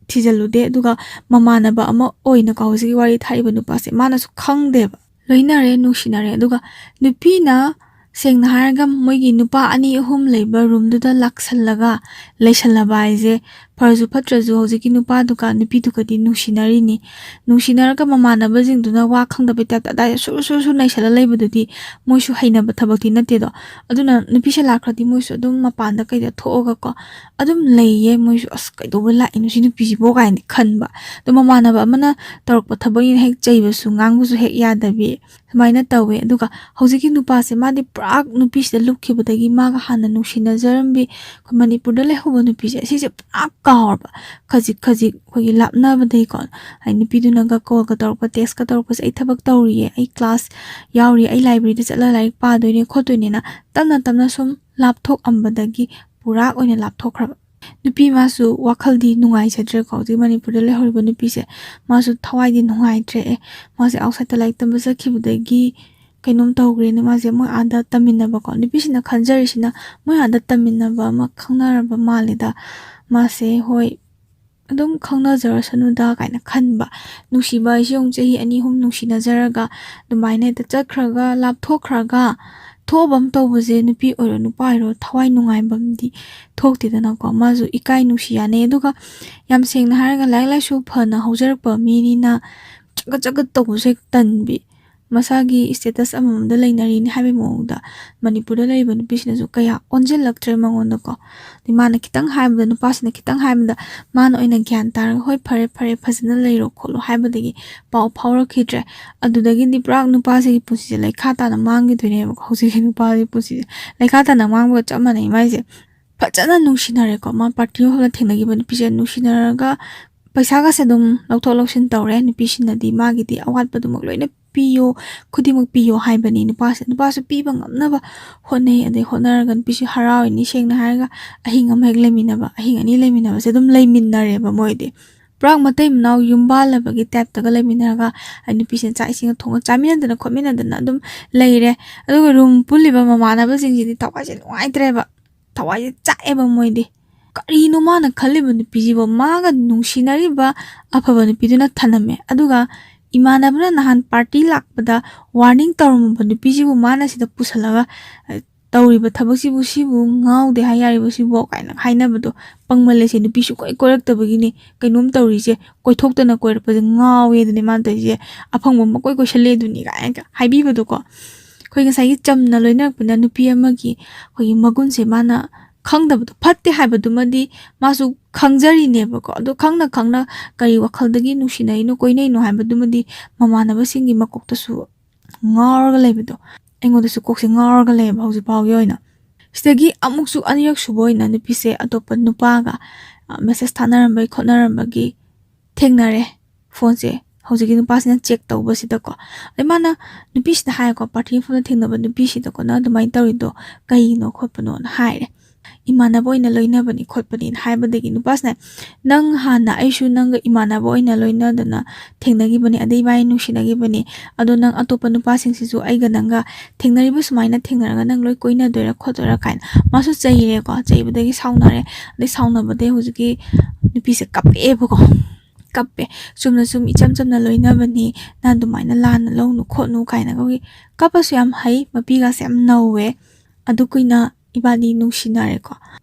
ꯊꯤꯖꯤꯜꯂꯨꯗꯦ꯫ ꯑꯗꯨꯒ ꯃꯃꯥꯟꯅꯕ ꯑꯃ ꯑꯣꯏꯅꯀꯣ, ꯍꯧꯖꯤꯛꯀꯤ ꯋꯥꯔꯤ ꯊꯥꯔꯤꯕ ꯅꯨꯄꯥꯁꯦ ꯃꯥꯅꯁꯨ ꯈꯪꯗꯦꯕ꯫ ꯂꯣꯏꯅꯔꯦ, ꯅꯨꯡꯁꯤꯅꯔꯦ, ꯑꯗꯨꯒ ꯅꯨꯄꯤꯅ ꯁꯦꯡꯅ ꯍꯥꯏꯔꯒ ꯃꯣꯏꯒꯤ ꯅꯨꯄꯥ ꯑꯅꯤ ꯑꯍꯨꯝ ꯂꯩꯕ ꯔꯨꯝꯗꯨꯗ ꯂꯥꯛꯁꯜꯂꯒ ꯂꯩꯁꯜꯂꯕ ꯍꯥꯏꯁꯦ, ꯐꯔꯁꯨ ꯐꯠꯇ꯭ꯔꯁꯨ ꯍꯧꯖꯤꯛꯀꯤ ꯅꯨꯄꯥꯗꯨꯒ ꯅꯨꯄꯤꯗꯨꯒꯗꯤ ꯅꯨꯡꯁꯤꯅꯔꯤꯅꯤ꯫ ꯅꯨꯡꯁꯤꯅꯔꯒ ꯃꯃꯥꯟꯅꯕꯁꯤꯡꯗꯨꯅ ꯋꯥ ꯈꯪꯗꯕꯩ ꯇꯥꯏꯞꯇ ꯑꯗꯥꯏꯗ ꯁꯨꯔꯨ ꯁꯨꯔꯨ ꯁꯨꯔꯨ ꯅꯩꯁꯜꯂ ꯂꯩꯕꯗꯨꯗꯤ ꯃꯣꯏꯁꯨ ꯍꯩꯅꯕ ꯊꯕꯛꯇꯤ ꯅꯠꯇꯦꯗꯣ꯫ ꯑꯗꯨꯅ ꯅꯨꯄꯤꯁꯦ ꯂꯥꯛꯈ꯭ꯔꯗꯤ ꯃꯣꯏꯁꯨ ꯑꯗꯨꯝ ꯃꯄꯥꯟꯗ ꯀꯩꯗ ꯊꯣꯛꯑꯒꯀꯣ ꯑꯗꯨꯝ ꯂꯩꯌꯦ꯫ ꯃꯣꯏꯁꯨ "ꯑꯁ, ꯀꯩꯗꯧꯕ ꯂꯥꯛꯏꯅꯣ ꯁꯤ ꯅꯨꯄꯤꯁꯤꯕꯣ?" ꯀꯥꯏꯅ ꯈꯟꯕ꯫ ꯑꯗꯣ ꯃꯃꯥꯟꯅꯕ ꯑꯃꯅ ꯇꯧꯔꯛꯄ ꯊꯕꯛꯅꯤꯅ ꯍꯦꯛ ꯆꯩꯕꯁꯨ ꯉꯥꯡꯕꯁꯨ ꯍꯦꯛ ꯌꯥꯗꯕꯤ, ꯁꯨꯃꯥꯏꯅ ꯇꯧꯋꯦ꯫ ꯑꯗꯨꯒ ꯍꯧꯖꯤꯛꯀꯤ ꯅꯨꯄꯥꯁꯦ, ꯃꯥꯗꯤ ꯄꯨꯔꯥ ꯅꯨꯄꯤꯁꯤꯗ ꯂꯨꯞꯈꯤꯕꯗꯒꯤ ꯃꯥꯒ ꯍꯥꯟꯅ ꯅꯨꯡꯁꯤꯅꯖꯔꯝꯕꯤ ꯑꯩꯈꯣꯏ ꯃꯅꯤꯄꯨꯔꯗ ꯂꯩꯍꯧꯕ ꯅꯨꯄꯤꯁꯦ, ꯁꯤꯁꯦ ꯄꯨꯔꯥ ꯀꯥꯎꯔꯕ꯫ ꯈꯖꯤꯛ ꯈꯖꯤꯛ ꯑꯩꯈꯣꯏꯒꯤ ꯂꯥꯞꯅꯕꯗꯒꯤꯀꯣ, ꯍꯥꯏꯗꯤ ꯅꯨꯄꯤꯗꯨꯅꯒ ꯀꯣꯜꯒ ꯇꯧꯔꯛꯄ, ꯇꯦꯛꯁꯀ ꯇꯧꯔꯛꯄꯁꯦ, "ꯑꯩ ꯊꯕꯛ ꯇꯧꯔꯤꯌꯦ, ꯑꯩ ꯀ꯭ꯂꯥꯁ ꯌꯥꯎꯔꯤ, ꯑꯩ ꯂꯥꯏꯕ꯭ꯔꯦꯔꯤꯗ ꯆꯠꯂꯒ ꯂꯥꯏꯔꯤꯛ ꯄꯥꯗꯣꯏꯅꯦ ꯈꯣꯠꯇꯣꯏꯅꯦꯅ" ꯇꯞꯅ ꯇꯞꯅ ꯁꯨꯝ ꯂꯥꯞꯊꯣꯛꯑꯝꯕꯗꯒꯤ ꯄꯨꯔꯥ ꯑꯣꯏꯅ ꯂꯥꯞꯊꯣꯛꯈ꯭ꯔꯕ꯫ ꯅꯨꯄꯤ ꯃꯥꯁꯨ ꯋꯥꯈꯜꯗꯤ ꯅꯨꯡꯉꯥꯏꯖꯗ꯭ꯔꯦꯀꯣ, ꯍꯧꯖꯤꯛ ꯃꯅꯤꯄꯨꯔꯗ ꯂꯩꯍꯧꯔꯤꯕ ꯅꯨꯄꯤꯁꯦ꯫ ꯃꯥꯁꯨ ꯊꯋꯥꯏꯗꯤ ꯅꯨꯡꯉꯥꯏꯇ꯭ꯔꯦ꯫ ꯑꯦ, ꯃꯥꯁꯦ ꯑꯥꯎꯠꯁꯥꯏꯗꯠꯇ ꯂꯥꯏꯔꯤꯛ ꯇꯝꯕ ꯆꯠꯈꯤꯕꯗꯒꯤ ꯀꯩꯅꯣꯝ ꯇꯧꯈ꯭ꯔꯦꯅ ꯃꯥꯁꯦ ꯃꯣꯏ ꯑꯥꯗ ꯇꯝꯃꯤꯟꯅꯕꯀꯣ꯫ ꯅꯨꯄꯤꯁꯤꯅ ꯈꯟꯖꯔꯤꯁꯤꯅ ꯃꯣꯏ ꯑꯥꯗ ꯇꯝꯃꯤꯟꯅꯕ ꯑꯃ ꯈꯪꯅꯔꯕ ꯃꯥꯜꯂꯦꯗ꯫ ꯃꯥꯁꯦ, ꯍꯣꯏ, ꯑꯗꯨꯝ ꯈꯪꯅꯖꯔꯁꯅꯨꯗ ꯀꯥꯏꯅ ꯈꯟꯕ꯫ ꯅꯨꯡꯁꯤꯕ ꯍꯥꯏꯁꯦ ꯌꯦꯡꯉꯨ, ꯆꯍꯤ ꯑꯅꯤ ꯑꯍꯨꯝ ꯅꯨꯡꯁꯤꯅꯖꯔꯒ ꯑꯗꯨꯃꯥꯏꯅ ꯍꯦꯛꯇ ꯆꯠꯈ꯭ꯔꯒ, ꯂꯥꯞꯊꯣꯛꯈ꯭ꯔꯒ, ꯊꯣꯛꯑꯕ ꯑꯃ ꯇꯧꯕꯁꯦ ꯅꯨꯄꯤ ꯑꯣꯏꯔꯣ ꯅꯨꯄꯥ ꯑꯣꯏꯔꯣ ꯊꯋꯥꯏ ꯅꯨꯡꯉꯥꯏꯕ ꯑꯃꯗꯤ ꯊꯣꯛꯇꯦꯗꯅꯀꯣ꯫ ꯃꯥꯁꯨ ꯏꯀꯥꯏ ꯅꯨꯡꯁꯤ ꯌꯥꯅꯩ꯫ ꯑꯗꯨꯒ ꯌꯥꯝ ꯁꯦꯡꯅ ꯍꯥꯏꯔꯒ ꯂꯥꯏꯔꯤꯛ ꯂꯥꯏꯁꯨ ꯐꯅ ꯍꯧꯖꯔꯛꯄ ꯃꯤꯅꯤꯅ ꯆꯒꯠ ꯆꯒꯠ ꯇꯧꯕꯁꯦ ꯍꯦꯛ ꯇꯟꯕꯤ, ꯃꯁꯥꯒꯤ status ꯑꯃꯃꯝꯗ ꯂꯩꯅꯔꯤꯅꯤ ꯍꯥꯏꯕꯒꯤ ꯃꯑꯣꯡꯗ ꯃꯅꯤꯄꯨꯔꯗ ꯂꯩꯔꯤꯕ ꯅꯨꯄꯤꯁꯤꯡꯅꯁꯨ ꯀꯌꯥ ꯑꯣꯟꯁꯤꯜꯂꯛꯇ꯭ꯔꯦ ꯃꯉꯣꯟꯗꯀꯣ꯫ ꯑꯗꯩ ꯃꯥꯅ ꯈꯤꯇꯪ ꯍꯥꯏꯕꯗ, ꯅꯨꯄꯥꯁꯤꯅ ꯈꯤꯇꯪ ꯍꯥꯏꯕꯗ ꯃꯥꯅ ꯑꯣꯏꯅ ꯒ꯭ꯌꯥꯟ ꯇꯥꯔꯒ "ꯍꯣꯏ, ꯐꯔꯦ ꯐꯔꯦ, ꯐꯖꯅ ꯂꯩꯔꯣ" ꯈꯣꯠꯂꯣ ꯍꯥꯏꯕꯗꯒꯤ ꯄꯥꯎ ꯐꯥꯎꯔꯛꯈꯤꯗ꯭ꯔꯦ꯫ ꯑꯗꯨꯗꯒꯤꯗꯤ ꯄꯨꯔꯥ ꯅꯨꯄꯥꯁꯤꯒꯤ ꯄꯨꯟꯁꯤꯁꯦ ꯂꯩꯈꯥ ꯇꯥꯅ ꯃꯥꯡꯈꯤꯗꯣꯏꯅꯦꯕꯀꯣ꯫ ꯍꯧꯖꯤꯛꯀꯤ ꯅꯨꯄꯥꯁꯤꯒꯤ ꯄꯨꯟꯁꯤꯁꯦ ꯂꯩꯈꯥ ꯇꯥꯅ ꯃꯥꯡꯕꯒ ꯆꯞ ꯃꯥꯟꯅꯩ ꯃꯥꯏꯁꯦ꯫ ꯐꯖꯅ ꯅꯨꯡꯁꯤꯅꯔꯦꯀꯣ꯫ ꯃꯥ party ꯃꯐꯝꯗ ꯊꯦꯡꯅꯈꯤꯕ ꯅꯨꯄꯤꯁꯦ ꯅꯨꯡꯁꯤꯅꯔꯒ ꯄꯩꯁꯥꯒꯁꯦ ꯑꯗꯨꯝ ꯂꯧꯊꯣꯛ ꯂꯧꯁꯤꯟ ꯇꯧꯔꯦ꯫ ꯅꯨꯄꯤꯁꯤꯅꯗꯤ ꯃꯥꯒꯤꯗꯤ ꯑꯋꯥꯠꯄꯗꯨꯃꯛ ꯂꯣꯏꯅ ꯄꯤꯌꯣ, ꯈꯨꯗꯤꯡꯃꯛ ꯄꯤꯌꯣ ꯍꯥꯏꯕꯅꯤ꯫ ꯅꯨꯄꯥꯁꯦ, ꯅꯨꯄꯥꯁꯨ ꯄꯤꯕ ꯉꯝꯅꯕ ꯍꯣꯠꯅꯩ꯫ ꯑꯗꯩ ꯍꯣꯠꯅꯔꯒ ꯅꯨꯄꯤꯁꯤ ꯍꯔꯥꯎꯔꯤꯅꯤ꯫ ꯁꯦꯡꯅ ꯍꯥꯏꯔꯒ ꯑꯍꯤꯡ ꯑꯃ ꯍꯦꯛ ꯂꯩꯃꯤꯟꯅꯕ, ꯑꯍꯤꯡ ꯑꯅꯤ ꯂꯩꯃꯤꯟꯅꯕꯁꯦ ꯑꯗꯨꯝ ꯂꯩꯃꯤꯟꯅꯔꯦꯕ ꯃꯣꯏꯗꯤ꯫ ꯄꯨꯔꯥ ꯃꯇꯩ ꯃꯅꯥꯎ ꯌꯨꯝ ꯄꯥꯜꯂꯕꯒꯤ typeꯇꯒ ꯂꯩꯃꯤꯟꯅꯔꯒ, ꯑꯩ ꯅꯨꯄꯤꯁꯤꯅ ꯆꯥꯛ ꯏꯁꯤꯡꯒ ꯊꯣꯡꯉ ꯆꯥꯃꯤꯟꯅꯗꯅ ꯈꯣꯠꯃꯤꯟꯅꯗꯅ ꯑꯗꯨꯝ ꯂꯩꯔꯦ꯫ ꯑꯗꯨꯒ room ꯄꯨꯜꯂꯤꯕ ꯃꯃꯥꯟꯅꯕꯁꯤꯡꯁꯤꯗꯤ ꯊꯋꯥꯏꯁꯦ ꯅꯨꯡꯉꯥꯏꯇ꯭ꯔꯦꯕ, ꯊꯋꯥꯏꯁꯦ ꯆꯥꯛꯑꯦꯕ ꯃꯣꯏꯗꯤ꯫ ꯀꯔꯤꯅꯣ ꯃꯥꯅ ꯈꯜꯂꯤꯕ ꯅꯨꯄꯤꯁꯤꯕꯣ? ꯃꯥꯒ ꯅꯨꯡꯁꯤꯅꯔꯤꯕ ꯑꯐꯕ ꯅꯨꯄꯤꯗꯨꯅ ꯊꯅꯝꯃꯦ, ꯑꯗꯨꯒ ꯏꯃꯥꯟꯅꯕꯅ ꯅꯍꯥꯟ party ꯂꯥꯛꯄꯗ warning ꯇꯧꯔꯝꯃꯕ ꯅꯨꯄꯤꯁꯤꯕꯨ ꯃꯥꯅ ꯁꯤꯗ ꯄꯨꯁꯜꯂꯒ, "ꯑ, ꯇꯧꯔꯤꯕ ꯊꯕꯛꯁꯤꯕꯨ, ꯁꯤꯕꯨ ꯉꯥꯎꯗꯦ ꯍꯥꯏ ꯌꯥꯔꯤꯕ ꯁꯤꯕꯣ?" ꯀꯥꯏꯅ ꯍꯥꯏꯅꯕꯗꯣ ꯄꯪꯃꯜꯂꯦ꯫ "ꯁꯦ ꯅꯨꯄꯤ ꯁꯨꯡꯀꯣꯏ ꯀꯣꯏꯔꯛꯇꯕꯒꯤꯅꯤ ꯀꯩꯅꯣꯝ ꯇꯧꯔꯤꯁꯦ, ꯀꯣꯏꯊꯣꯛꯇꯅ ꯀꯣꯏꯔꯛꯄꯁꯦ ꯉꯥꯎꯋꯦ ꯑꯗꯨꯅꯦ ꯃꯥꯅ ꯇꯧꯔꯤꯁꯦ, ꯑꯐꯪꯕ ꯃꯀꯣꯏ ꯀꯣꯏꯁꯜꯂꯦ ꯑꯗꯨꯅꯤ" ꯀꯥꯏꯅꯒ ꯍꯥꯏꯕꯤꯕꯗꯣꯀꯣ꯫ ꯑꯩꯈꯣꯏ ꯉꯁꯥꯏꯒꯤ ꯆꯝꯅ ꯂꯣꯏꯅꯔꯛꯄꯅ ꯅꯨꯄꯤ ꯑꯃꯒꯤ ꯑꯩꯈꯣꯏꯒꯤ ꯃꯒꯨꯟꯁꯦ ꯃꯥꯅ ꯈꯪꯗꯕꯗꯣ, ꯐꯠꯇꯦ ꯍꯥꯏꯕꯗꯨꯃꯗꯤ ꯃꯥꯁꯨ ꯈꯪꯖꯔꯤꯅꯦꯕꯀꯣ꯫ ꯑꯗꯣ ꯈꯪꯅ ꯈꯪꯅ ꯀꯔꯤ ꯋꯥꯈꯜꯗꯒꯤ ꯅꯨꯡꯁꯤꯅꯩꯅꯣ, ꯀꯣꯏꯅꯩꯅꯣ ꯍꯥꯏꯕꯗꯨꯃꯗꯤ ꯃꯃꯥꯟꯅꯕꯁꯤꯡꯒꯤ ꯃꯀꯣꯛꯇꯁꯨ ꯉꯥꯎꯔꯒ ꯂꯩꯕꯗꯣ, ꯑꯩꯉꯣꯟꯗꯁꯨ ꯀꯣꯛꯁꯦ ꯉꯥꯎꯔꯒ ꯂꯩꯌꯦꯕ ꯍꯧꯖꯤꯛ ꯐꯥꯎꯒꯤ ꯑꯣꯏꯅ꯫ ꯁꯤꯗꯒꯤ ꯑꯃꯨꯛꯁꯨ ꯑꯅꯤꯔꯛ ꯁꯨꯕ ꯑꯣꯏꯅ ꯅꯨꯄꯤꯁꯦ ꯑꯇꯣꯞꯄ ꯅꯨꯄꯥꯒ, ꯑ, message ꯊꯥꯅꯔꯝꯕꯒꯤ ꯈꯣꯠꯅꯔꯝꯕꯒꯤ ꯊꯦꯡꯅꯔꯦ꯫ Phoneꯁꯦ ꯍꯧꯖꯤꯛꯀꯤ ꯅꯨꯄꯥꯁꯤꯅ check ꯇꯧꯕꯁꯤꯗꯀꯣ꯫ ꯑꯗꯩ ꯃꯥꯅ ꯅꯨꯄꯤꯁꯤꯗ ꯍꯥꯏꯀꯣ, party ꯃꯐꯝꯗ ꯊꯦꯡꯅꯕ ꯅꯨꯄꯤꯁꯤꯗꯀꯣ, "ꯅꯪ ꯑꯗꯨꯃꯥꯏꯅ ꯇꯧꯔꯤꯗꯣ ꯀꯩꯅꯣ ꯈꯣꯠꯄꯅꯣꯅ?" ꯍꯥꯏꯔꯦ꯫ "ꯏꯃꯥꯟꯅꯕ ꯑꯣꯏꯅ ꯂꯣꯏꯅꯕꯅꯤ ꯈꯣꯠꯄꯅꯤꯅ" ꯍꯥꯏꯕꯗꯒꯤ ꯅꯨꯄꯥꯁꯤꯅ, "ꯅꯪ ꯍꯥꯟꯅ, ꯑꯩꯁꯨ ꯅꯪꯒ ꯏꯃꯥꯟꯅꯕ ꯑꯣꯏꯅ ꯂꯣꯏꯅꯗꯅ ꯊꯦꯡꯅꯈꯤꯕꯅꯤ, ꯑꯗꯩ ꯏꯕꯥꯅꯤ ꯅꯨꯡꯁꯤꯅꯈꯤꯕꯅꯤ, ꯑꯗꯣ ꯅꯪ ꯑꯇꯣꯞꯄ ꯅꯨꯄꯥꯁꯤꯡꯁꯤꯁꯨ ꯑꯩꯒ ꯅꯪꯒ ꯊꯦꯡꯅꯔꯤꯕ ꯁꯨꯃꯥꯏꯅ ꯊꯦꯡꯅꯔꯒ ꯅꯪ ꯂꯣꯏ ꯀꯣꯏꯅꯗꯣꯏꯔꯥ ꯈꯣꯠꯇꯣꯏꯔꯥ?" ꯀꯥꯏꯅ ꯃꯥꯁꯨ ꯆꯩꯔꯦꯀꯣ꯫ ꯆꯩꯕꯗꯒꯤ ꯁꯥꯎꯅꯔꯦ꯫ ꯑꯗꯩ ꯁꯥꯎꯅꯕꯗꯒꯤ ꯍꯧꯖꯤꯛꯀꯤ ꯅꯨꯄꯤꯁꯦ ꯀꯞꯄꯛꯑꯦꯕꯀꯣ꯫ ꯀꯞꯄꯦ꯫ "ꯆꯨꯝꯅ ꯁꯨꯝ ꯏꯆꯝ ꯆꯝꯅ ꯂꯣꯏꯅꯕꯅꯤ, ꯅꯪ ꯑꯗꯨꯃꯥꯏꯅ ꯂꯥꯟꯅ ꯂꯧꯅꯨ ꯈꯣꯠꯅꯨ" ꯀꯥꯏꯅꯒ꯫ ꯑꯩꯈꯣꯏ ꯀꯞꯄꯁꯨ ꯌꯥꯝ ꯍꯩ, ꯃꯄꯤꯒꯁꯦ ꯌꯥꯝ ꯅꯧꯋꯦ꯫ ꯑꯗꯨ ꯀꯨꯏꯅ ꯏꯕꯥꯅꯤ ꯅꯨꯡꯁꯤꯅꯔꯦꯀꯣ꯫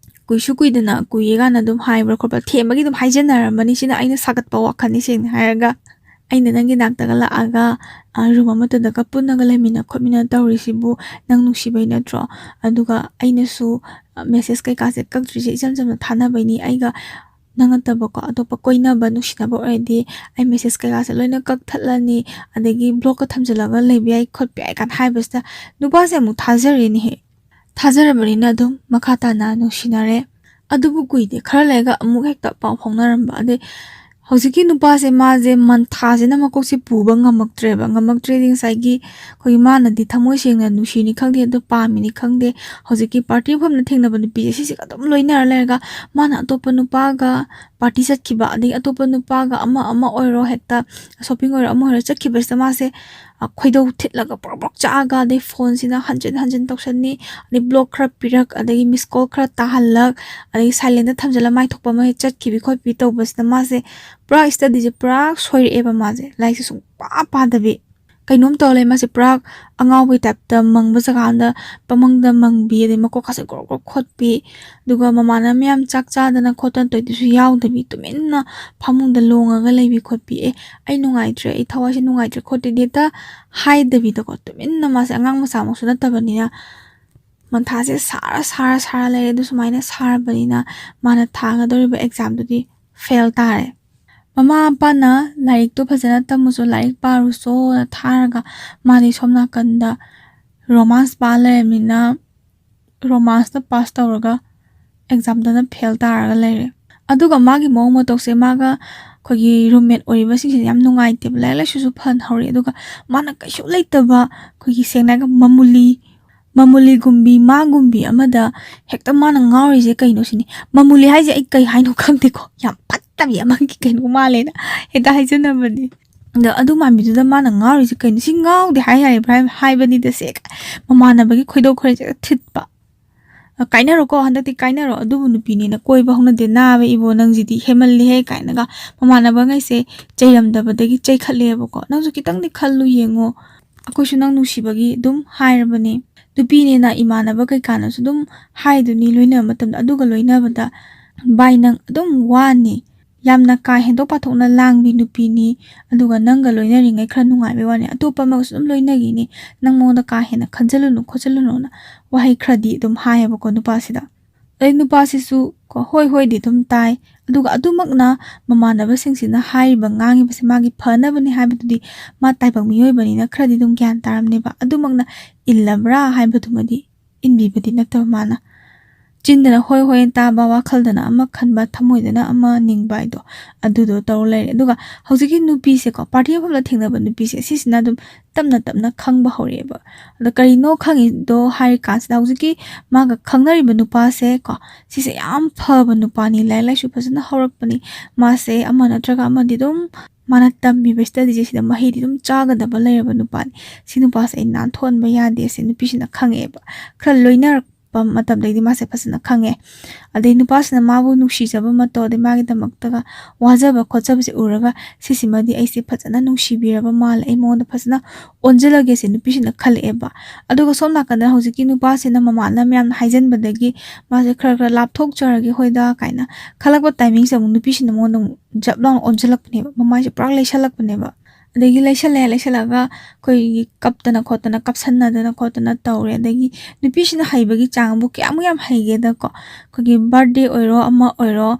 ꯀꯨꯏꯁꯨ ꯀꯨꯏꯗꯅ, ꯀꯨꯏꯌꯦ ꯀꯥꯏꯅ ꯑꯗꯨꯝ ꯍꯥꯏꯕ꯭ꯔꯥ ꯈꯣꯠꯄ꯭ꯔꯥ, ꯊꯦꯝꯕꯒꯤ ꯑꯗꯨꯝ ꯍꯥꯏꯖꯟꯅꯔꯝꯃꯅꯤ꯫ ꯁꯤꯅ ꯑꯩꯅ ꯁꯥꯒꯠꯄ ꯋꯥꯈꯜꯅꯤ, ꯁꯦꯡꯅ ꯍꯥꯏꯔꯒ꯫ ꯑꯩꯅ ꯅꯪꯒꯤ ꯅꯥꯛꯇꯒ ꯂꯥꯛꯑꯒ, ꯑ, room ꯑꯃꯠꯇꯗꯒ ꯄꯨꯟꯅꯒ ꯂꯩꯃꯤꯟꯅ ꯈꯣꯠꯃꯤꯟꯅ ꯇꯧꯔꯤꯁꯤꯕꯨ ꯅꯪ ꯅꯨꯡꯁꯤꯕꯩ ꯅꯠꯇ꯭ꯔꯣ? ꯑꯗꯨꯒ ꯑꯩꯅꯁꯨ, ꯑ, message ꯀꯩꯀꯥꯁꯦ ꯀꯛꯇ꯭ꯔꯤꯁꯦ ꯏꯆꯝ ꯆꯝꯅ ꯊꯥꯅꯕꯩꯅꯤ꯫ ꯑꯩꯒ ꯅꯪ ꯅꯠꯇꯕꯀꯣ ꯑꯇꯣꯞꯄ ꯀꯣꯏꯅꯕ, ꯅꯨꯡꯁꯤꯅꯕ ꯑꯣꯏꯔꯗꯤ ꯑꯩ message ꯀꯩꯀꯥꯁꯦ ꯂꯣꯏꯅ ꯀꯛꯊꯠꯂꯅꯤ, ꯑꯗꯒꯤ blockꯀ ꯊꯝꯖꯤꯜꯂꯒ ꯂꯩꯕ ꯌꯥꯏ ꯈꯣꯠꯄ ꯌꯥꯏ ꯀꯥꯏꯅ ꯍꯥꯏꯕꯁꯤꯗ ꯅꯨꯄꯥꯁꯦ ꯑꯃꯨꯛ ꯊꯥꯖꯔꯦꯅꯦꯍꯦ꯫ ꯊꯥꯖꯔꯕꯅꯤꯅ ꯑꯗꯨꯝ ꯃꯈꯥ ꯇꯥꯅ ꯅꯨꯡꯁꯤꯅꯔꯦ꯫ ꯑꯗꯨꯕꯨ ꯀꯨꯏꯗꯦ, ꯈꯔ ꯂꯩꯔꯒ ꯑꯃꯨꯛ ꯍꯦꯛꯇ ꯄꯥꯎ ꯐꯥꯎꯅꯔꯝꯕ꯫ ꯑꯗꯩ ꯍꯧꯖꯤꯛꯀꯤ ꯅꯨꯄꯥꯁꯦ, ꯃꯥꯁꯦ ꯃꯟꯊꯥꯁꯤꯅ ꯃꯀꯣꯛꯁꯦ ꯄꯨꯕ ꯉꯝꯃꯛꯇ꯭ꯔꯦꯕ꯫ ꯉꯝꯃꯛꯇ꯭ꯔꯦꯗꯤ ꯉꯁꯥꯏꯒꯤ ꯑꯩꯈꯣꯏꯒꯤ ꯃꯥꯅꯗꯤ ꯊꯃꯣꯏ ꯁꯦꯡꯅ ꯅꯨꯡꯁꯤꯅꯤ ꯈꯪꯗꯦ, ꯑꯗꯨ ꯄꯥꯝꯃꯤꯅꯤ ꯈꯪꯗꯦ, ꯍꯧꯖꯤꯛꯀꯤ party ꯃꯐꯝꯗ ꯊꯦꯡꯅꯕ ꯅꯨꯄꯤꯁꯦ ꯁꯤꯁꯤꯒ ꯑꯗꯨꯝ ꯂꯣꯏꯅꯔ ꯂꯩꯔꯒ ꯃꯥꯅ ꯑꯇꯣꯞꯄ ꯅꯨꯄꯥꯒ party ꯆꯠꯈꯤꯕ, ꯑꯗꯒꯤ ꯑꯇꯣꯞꯄ ꯅꯨꯄꯥꯒ ꯑꯃ ꯑꯃ ꯑꯣꯏꯔꯣ, ꯍꯦꯛꯇ shopping ꯑꯣꯏꯔꯣ, ꯑꯃ ꯑꯣꯏꯔꯣ ꯆꯠꯈꯤꯕꯁꯤꯗ ꯃꯥꯁꯦ, ꯑ, ꯈꯣꯏꯗꯧ ꯊꯤꯠꯂꯒ ꯄ꯭ꯔꯣꯛ ꯄ꯭ꯔꯣꯛ ꯆꯥꯛꯑꯒ, ꯑꯗꯩ phoneꯁꯤꯅ ꯍꯟꯖꯤꯟ ꯍꯟꯖꯤꯟ ꯇꯧꯁꯟꯅꯤ, ꯑꯗꯩ block ꯈꯔ ꯄꯤꯔꯛ, ꯑꯗꯒꯤ missed call ꯈꯔ ꯇꯥꯍꯜꯂꯛ, ꯑꯗꯒꯤ silentꯇ ꯊꯝꯖꯤꯜꯂ ꯃꯥꯏ ꯊꯣꯛꯄ ꯑꯃ ꯍꯦꯛ ꯆꯠꯈꯤꯕꯤ ꯈꯣꯠꯄꯤ ꯇꯧꯕꯁꯤꯗ ꯃꯥꯁꯦ ꯄꯨꯔꯥ studyꯁꯦ ꯄꯨꯔꯥ ꯁꯣꯏꯔꯛꯑꯦꯕ꯫ ꯃꯥꯁꯦ ꯂꯥꯏꯔꯤꯛꯁꯦ ꯁꯨꯡꯄꯥ ꯄꯥꯗꯕꯤ, ꯀꯩꯅꯣꯝ ꯇꯧꯔ ꯂꯩ꯫ ꯃꯥꯁꯦ ꯄꯨꯔꯥ ꯑꯉꯥꯎꯕꯒꯤ typeꯇ ꯃꯪꯕ ꯖꯒꯥ ꯑꯃꯗ ꯄꯃꯪꯗ ꯃꯪꯕꯤ, ꯑꯗꯩ ꯃꯀꯣꯛꯀꯥꯁꯦ ꯒ꯭ꯔꯣꯛ ꯒ꯭ꯔꯣꯛ ꯈꯣꯠꯄꯤ, ꯑꯗꯨꯒ ꯃꯃꯥꯟꯅꯕ ꯃꯌꯥꯝ ꯆꯥꯛ ꯆꯥꯗꯅ ꯈꯣꯠꯇꯅ ꯇꯧꯔꯤꯗꯨꯁꯨ ꯌꯥꯎꯗꯕꯤ, ꯇꯨꯃꯤꯟꯅ ꯐꯃꯨꯡꯗ ꯂꯣꯡꯉꯒ ꯂꯩꯕꯤ ꯈꯣꯠꯄꯤ꯫ "ꯑꯦ, ꯑꯩ ꯅꯨꯡꯉꯥꯏꯇ꯭ꯔꯦ, ꯑꯩ ꯊꯋꯥꯏꯁꯦ ꯅꯨꯡꯉꯥꯏꯇ꯭ꯔꯦ" ꯈꯣꯠꯇ꯭ꯔꯦꯗꯤ ꯍꯦꯛꯇ ꯍꯥꯏꯗꯕꯤꯗꯀꯣ, ꯇꯨꯃꯤꯟꯅ, ꯃꯥꯁꯦ ꯑꯉꯥꯡ ꯃꯆꯥꯃꯛꯁꯨ ꯅꯠꯇꯕꯅꯤꯅ ꯃꯊꯥꯁꯦ ꯁꯥꯔ ꯁꯥꯔ ꯁꯥꯔ ꯂꯩꯔꯦ꯫ ꯑꯗꯨ ꯁꯨꯃꯥꯏꯅ ꯁꯥꯔꯕꯅꯤꯅ ꯃꯥꯅ ꯊꯥꯒꯗꯧꯔꯤꯕ examꯗꯨꯗꯤ fail ꯇꯥꯔꯦ꯫ ꯃꯃꯥ ꯃꯄꯥꯅ "ꯂꯥꯏꯔꯤꯛꯇꯣ ꯐꯖꯅ ꯇꯝꯃꯨꯆꯣ, ꯂꯥꯏꯔꯤꯛ ꯄꯥꯔꯨꯆꯣꯅ" ꯊꯥꯔꯒ, ꯃꯥꯗꯤ ꯁꯣꯝ ꯅꯥꯀꯟꯗ romance ꯄꯥ ꯂꯩꯔꯕꯅꯤꯅ, romanceꯇ pass ꯇꯧꯔꯒ examꯗꯅ fail ꯇꯥꯔꯒ ꯂꯩꯔꯦ꯫ ꯑꯗꯨꯒ ꯃꯥꯒꯤ ꯃꯑꯣꯡ ꯃꯇꯧꯁꯦ, ꯃꯥꯒ ꯑꯩꯈꯣꯏꯒꯤ roommate ꯑꯣꯏꯔꯤꯕꯁꯤꯡꯁꯤꯅ ꯌꯥꯝ ꯅꯨꯡꯉꯥꯏꯇꯦꯕ꯫ ꯂꯥꯏꯔꯤꯛ ꯂꯥꯏꯁꯨꯁꯨ ꯐꯍꯟꯍꯧꯔꯤ, ꯑꯗꯨꯒ ꯃꯥꯅ ꯀꯩꯁꯨ ꯂꯩꯇꯕ, ꯑꯩꯈꯣꯏꯒꯤ ꯁꯦꯡꯅ ꯍꯥꯏꯔꯒ ꯃꯃꯨꯂꯤ, ꯃꯃꯨꯂꯤꯒꯨꯝꯕꯤ, ꯃꯥꯒꯨꯝꯕꯤ ꯑꯃꯗ ꯍꯦꯛꯇ ꯃꯥꯅ ꯉꯥꯎꯔꯤꯁꯦ ꯀꯩꯅꯣ ꯁꯤꯅꯤ꯫ ꯃꯃꯨꯂꯤ ꯍꯥꯏꯁꯦ ꯑꯩ ꯀꯩ ꯍꯥꯏꯅꯣ ꯈꯪꯗꯦꯀꯣ, ꯌꯥꯝ ꯐꯠꯇꯕꯤ ꯑꯃꯒꯤ ꯀꯩꯅꯣ ꯃꯥꯜꯂꯦꯅ ꯍꯦꯛꯇ ꯍꯥꯏꯖꯟꯅꯕꯅꯤ꯫ ꯑꯗꯣ ꯑꯗꯨ ꯃꯥꯟꯕꯤꯗꯨꯗ ꯃꯥꯅ ꯉꯥꯎꯔꯤꯁꯦ ꯀꯩꯅꯣ? "ꯁꯤ ꯉꯥꯎꯗꯦ ꯍꯥꯏ ꯌꯥꯔꯦ, ꯏꯕ꯭ꯔꯥꯍꯤꯝ, ꯍꯥꯏꯕꯅꯤꯗ ꯁꯦ", ꯃꯃꯥꯟꯅꯕꯒꯤ ꯈꯣꯏꯗꯧ ꯈꯔ ꯆꯦꯠ ꯊꯤꯠꯄ꯫ "ꯀꯥꯏꯅꯔꯣꯀꯣ, ꯍꯟꯗꯛꯇꯤ ꯀꯥꯏꯅꯔꯣ, ꯑꯗꯨꯕꯨ ꯅꯨꯄꯤꯅꯤꯅ ꯀꯣꯏꯕ ꯍꯧꯅꯗꯦ, ꯅꯥꯕ ꯏꯕꯣ, ꯅꯪꯁꯤꯗꯤ ꯍꯦꯃꯜꯂꯤꯍꯦ" ꯀꯥꯏꯅꯒ ꯃꯃꯥꯟꯅꯕꯉꯩꯁꯦ ꯆꯩꯔꯝꯗꯕꯗꯒꯤ ꯆꯩꯈꯠꯂꯦꯕꯀꯣ꯫ ꯅꯪꯁꯨ ꯈꯤꯇꯪꯗꯤ ꯈꯜꯂꯨ ꯌꯦꯡꯉꯣ, ꯑꯩꯈꯣꯏꯁꯨ ꯅꯪ ꯅꯨꯡꯁꯤꯕꯒꯤ ꯑꯗꯨꯝ ꯍꯥꯏꯔꯕꯅꯦ꯫ ꯅꯨꯄꯤꯅꯦꯅ ꯏꯃꯥꯟꯅꯕ ꯀꯩꯀꯥꯅꯁꯨ ꯑꯗꯨꯝ ꯍꯥꯏꯗꯨꯅꯤ ꯂꯣꯏꯅꯕ ꯃꯇꯝꯗ, ꯑꯗꯨꯒ ꯂꯣꯏꯅꯕꯗ ꯚꯥꯏ ꯅꯪ ꯑꯗꯨꯝ ꯋꯥꯅꯤ, ꯌꯥꯝꯅ ꯀꯥ ꯍꯦꯟꯗꯣꯛ ꯄꯥꯊꯣꯛꯅ ꯂꯥꯡꯕꯤ ꯅꯨꯄꯤꯅꯤ, ꯑꯗꯨꯒ ꯅꯪꯒ ꯂꯣꯏꯅꯔꯤꯉꯩ ꯈꯔ ꯅꯨꯡꯉꯥꯏꯕꯩ ꯋꯥꯅꯤ, ꯑꯇꯣꯞꯄ ꯑꯃꯒꯁꯨ ꯑꯗꯨꯝ ꯂꯣꯏꯅꯒꯤꯅꯤ, ꯅꯪ ꯃꯉꯣꯟꯗ ꯀꯥ ꯍꯦꯟꯅ ꯈꯟꯖꯜꯂꯨꯅꯨ ꯈꯣꯠꯆꯜꯂꯨꯅꯨꯅ ꯋꯥꯍꯩ ꯈꯔꯗꯤ ꯑꯗꯨꯝ ꯍꯥꯏꯌꯦꯕꯀꯣ ꯅꯨꯄꯥꯁꯤꯗ꯫ ꯑꯗꯩ ꯅꯨꯄꯥꯁꯤꯁꯨ ꯀꯣ ꯍꯣꯏ ꯍꯣꯏꯗꯤ ꯑꯗꯨꯝ ꯇꯥꯏ, ꯑꯗꯨꯒ ꯑꯗꯨꯃꯛꯅ ꯃꯃꯥꯟꯅꯕꯁꯤꯡꯁꯤꯅ ꯍꯥꯏꯔꯤꯕ ꯉꯥꯡꯉꯤꯕꯁꯦ ꯃꯥꯒꯤ ꯐꯅꯕꯅꯤ ꯍꯥꯏꯕꯗꯨꯗꯤ ꯃꯥ ꯇꯥꯏꯕꯪ ꯃꯤꯑꯣꯏꯕꯅꯤꯅ ꯈꯔꯗꯤ ꯑꯗꯨꯝ ꯒ꯭ꯌꯥꯟ ꯇꯥꯔꯝꯅꯦꯕ, ꯑꯗꯨꯃꯛꯅ ꯏꯜꯂꯕ꯭ꯔꯥ ꯍꯥꯏꯕꯗꯨꯃꯗꯤ ꯏꯟꯕꯤꯕꯗꯤ ꯅꯠꯇꯕ ꯃꯥꯅ꯫ ꯆꯤꯟꯗꯅ ꯍꯣꯏ ꯍꯣꯏ ꯇꯥꯕ, ꯋꯥꯈꯜꯗꯅ ꯑꯃ ꯈꯟꯕ, ꯊꯃꯣꯏꯗꯅ ꯑꯃ ꯅꯤꯡꯕ ꯍꯥꯏꯗꯣ ꯑꯗꯨꯗꯣ ꯇꯧꯔ ꯂꯩꯔꯦ꯫ ꯑꯗꯨꯒ ꯍꯧꯖꯤꯛꯀꯤ ꯅꯨꯄꯤꯁꯦꯀꯣ, ꯄꯥꯔꯇꯤ ꯃꯐꯝꯗ ꯊꯦꯡꯅꯕ ꯅꯨꯄꯤꯁꯦ, ꯁꯤꯁꯤꯅ ꯑꯗꯨꯝ ꯇꯞꯅ ꯇꯞꯅ ꯈꯪꯕ ꯍꯧꯔꯛꯑꯦꯕ꯫ ꯑꯗꯣ ꯀꯔꯤꯅꯣ ꯈꯪꯉꯤꯗꯣ ꯍꯥꯏꯔ ꯀꯥꯟꯁꯤꯗ, ꯍꯧꯖꯤꯛꯀꯤ ꯃꯥꯒ ꯈꯪꯅꯔꯤꯕ ꯅꯨꯄꯥꯁꯦ ꯀꯣ, ꯁꯤꯁꯦ ꯌꯥꯝ ꯐꯕ ꯅꯨꯄꯥꯅꯤ, ꯂꯥꯏꯔꯤꯛ ꯂꯥꯏꯁꯨ ꯐꯖꯅ ꯍꯧꯔꯛꯄꯅꯤ, ꯃꯥꯁꯦ ꯑꯃ ꯅꯠꯇ꯭ꯔꯒ ꯑꯃꯗꯤ ꯑꯗꯨꯝ ꯃꯥꯅ ꯇꯝꯃꯤꯕ ꯁ꯭ꯇꯗꯤꯁꯦ ꯁꯤꯗ ꯃꯍꯩꯗꯤ ꯑꯗꯨꯝ ꯆꯥꯒꯗꯕ ꯂꯩꯔꯕ ꯅꯨꯄꯥꯅꯤ, ꯁꯤ ꯅꯨꯄꯥꯁꯦ ꯑꯩ ꯅꯥꯟꯊꯣꯛꯍꯟꯕ ꯌꯥꯗꯦ ꯁꯦ ꯅꯨꯄꯤꯁꯤꯅ ꯈꯪꯉꯛꯑꯦꯕ꯫ ꯈꯔ ꯂꯣꯏꯅꯔꯛꯄ ꯃꯇꯝꯗꯩꯗꯤ ꯃꯥꯁꯦ ꯐꯖꯅ ꯈꯪꯉꯦ꯫ ꯑꯗꯩ ꯅꯨꯄꯥꯁꯤꯅ ꯃꯥꯕꯨ ꯅꯨꯡꯁꯤꯖꯕ ꯃꯇꯧ, ꯑꯗꯩ ꯃꯥꯒꯤꯗꯃꯛꯇꯒ ꯋꯥꯖꯕ ꯈꯣꯠꯆꯕꯁꯦ ꯎꯔꯒ, ꯁꯤꯁꯤꯃꯗꯤ ꯑꯩꯁꯦ ꯐꯖꯅ ꯅꯨꯡꯁꯤꯕꯤꯔꯕ ꯃꯥꯜꯂꯦ, ꯑꯩ ꯃꯉꯣꯟꯗ ꯐꯖꯅ ꯑꯣꯟꯁꯤꯜꯂꯒꯦꯁꯦ ꯅꯨꯄꯤꯁꯤꯅ ꯈꯜꯂꯛꯑꯦꯕ꯫ ꯑꯗꯨꯒ ꯁꯣꯝ ꯅꯥꯀꯟꯗ ꯍꯧꯖꯤꯛꯀꯤ ꯅꯨꯄꯥꯁꯤꯅ ꯃꯃꯥꯟꯅꯕ ꯃꯌꯥꯝꯅ ꯍꯥꯏꯖꯟꯕꯗꯒꯤ ꯃꯥꯁꯦ ꯈꯔ ꯈꯔ ꯂꯥꯞꯊꯣꯛꯆꯔꯒꯦ ꯍꯣꯏꯗ ꯀꯥꯏꯅ ꯈꯜꯂꯛꯄ ꯇꯥꯏꯃꯤꯡꯁꯦ ꯑꯃꯨꯛ ꯅꯨꯄꯤꯁꯤꯅ ꯃꯉꯣꯟꯗ ꯑꯃꯨꯛ ꯖꯞ ꯂꯥꯎꯅ ꯑꯣꯟꯁꯤꯜꯂꯛꯄꯅꯦꯕ, ꯃꯃꯥꯏꯁꯦ ꯄꯨꯔꯥ ꯂꯩꯁꯜꯂꯛꯄꯅꯦꯕ꯫ ꯑꯗꯒꯤ ꯂꯩꯁꯜꯂꯦ, ꯂꯩꯁꯜꯂꯒ ꯑꯩꯈꯣꯏꯒꯤ ꯀꯞꯇꯅ ꯈꯣꯠꯇꯅ, ꯀꯞꯁꯟꯅꯗꯅ ꯈꯣꯠꯇꯅ ꯇꯧꯔꯦ꯫ ꯑꯗꯒꯤ ꯅꯨꯄꯤꯁꯤꯅ ꯍꯩꯕꯒꯤ ꯆꯥꯡꯕꯨ ꯀꯌꯥꯃꯨꯛ ꯌꯥꯝ ꯍꯩꯒꯦꯗꯀꯣ, ꯑꯩꯈꯣꯏꯒꯤ ꯕꯥꯔꯗꯦ ꯑꯣꯏꯔꯣ ꯑꯃ ꯑꯣꯏꯔꯣ,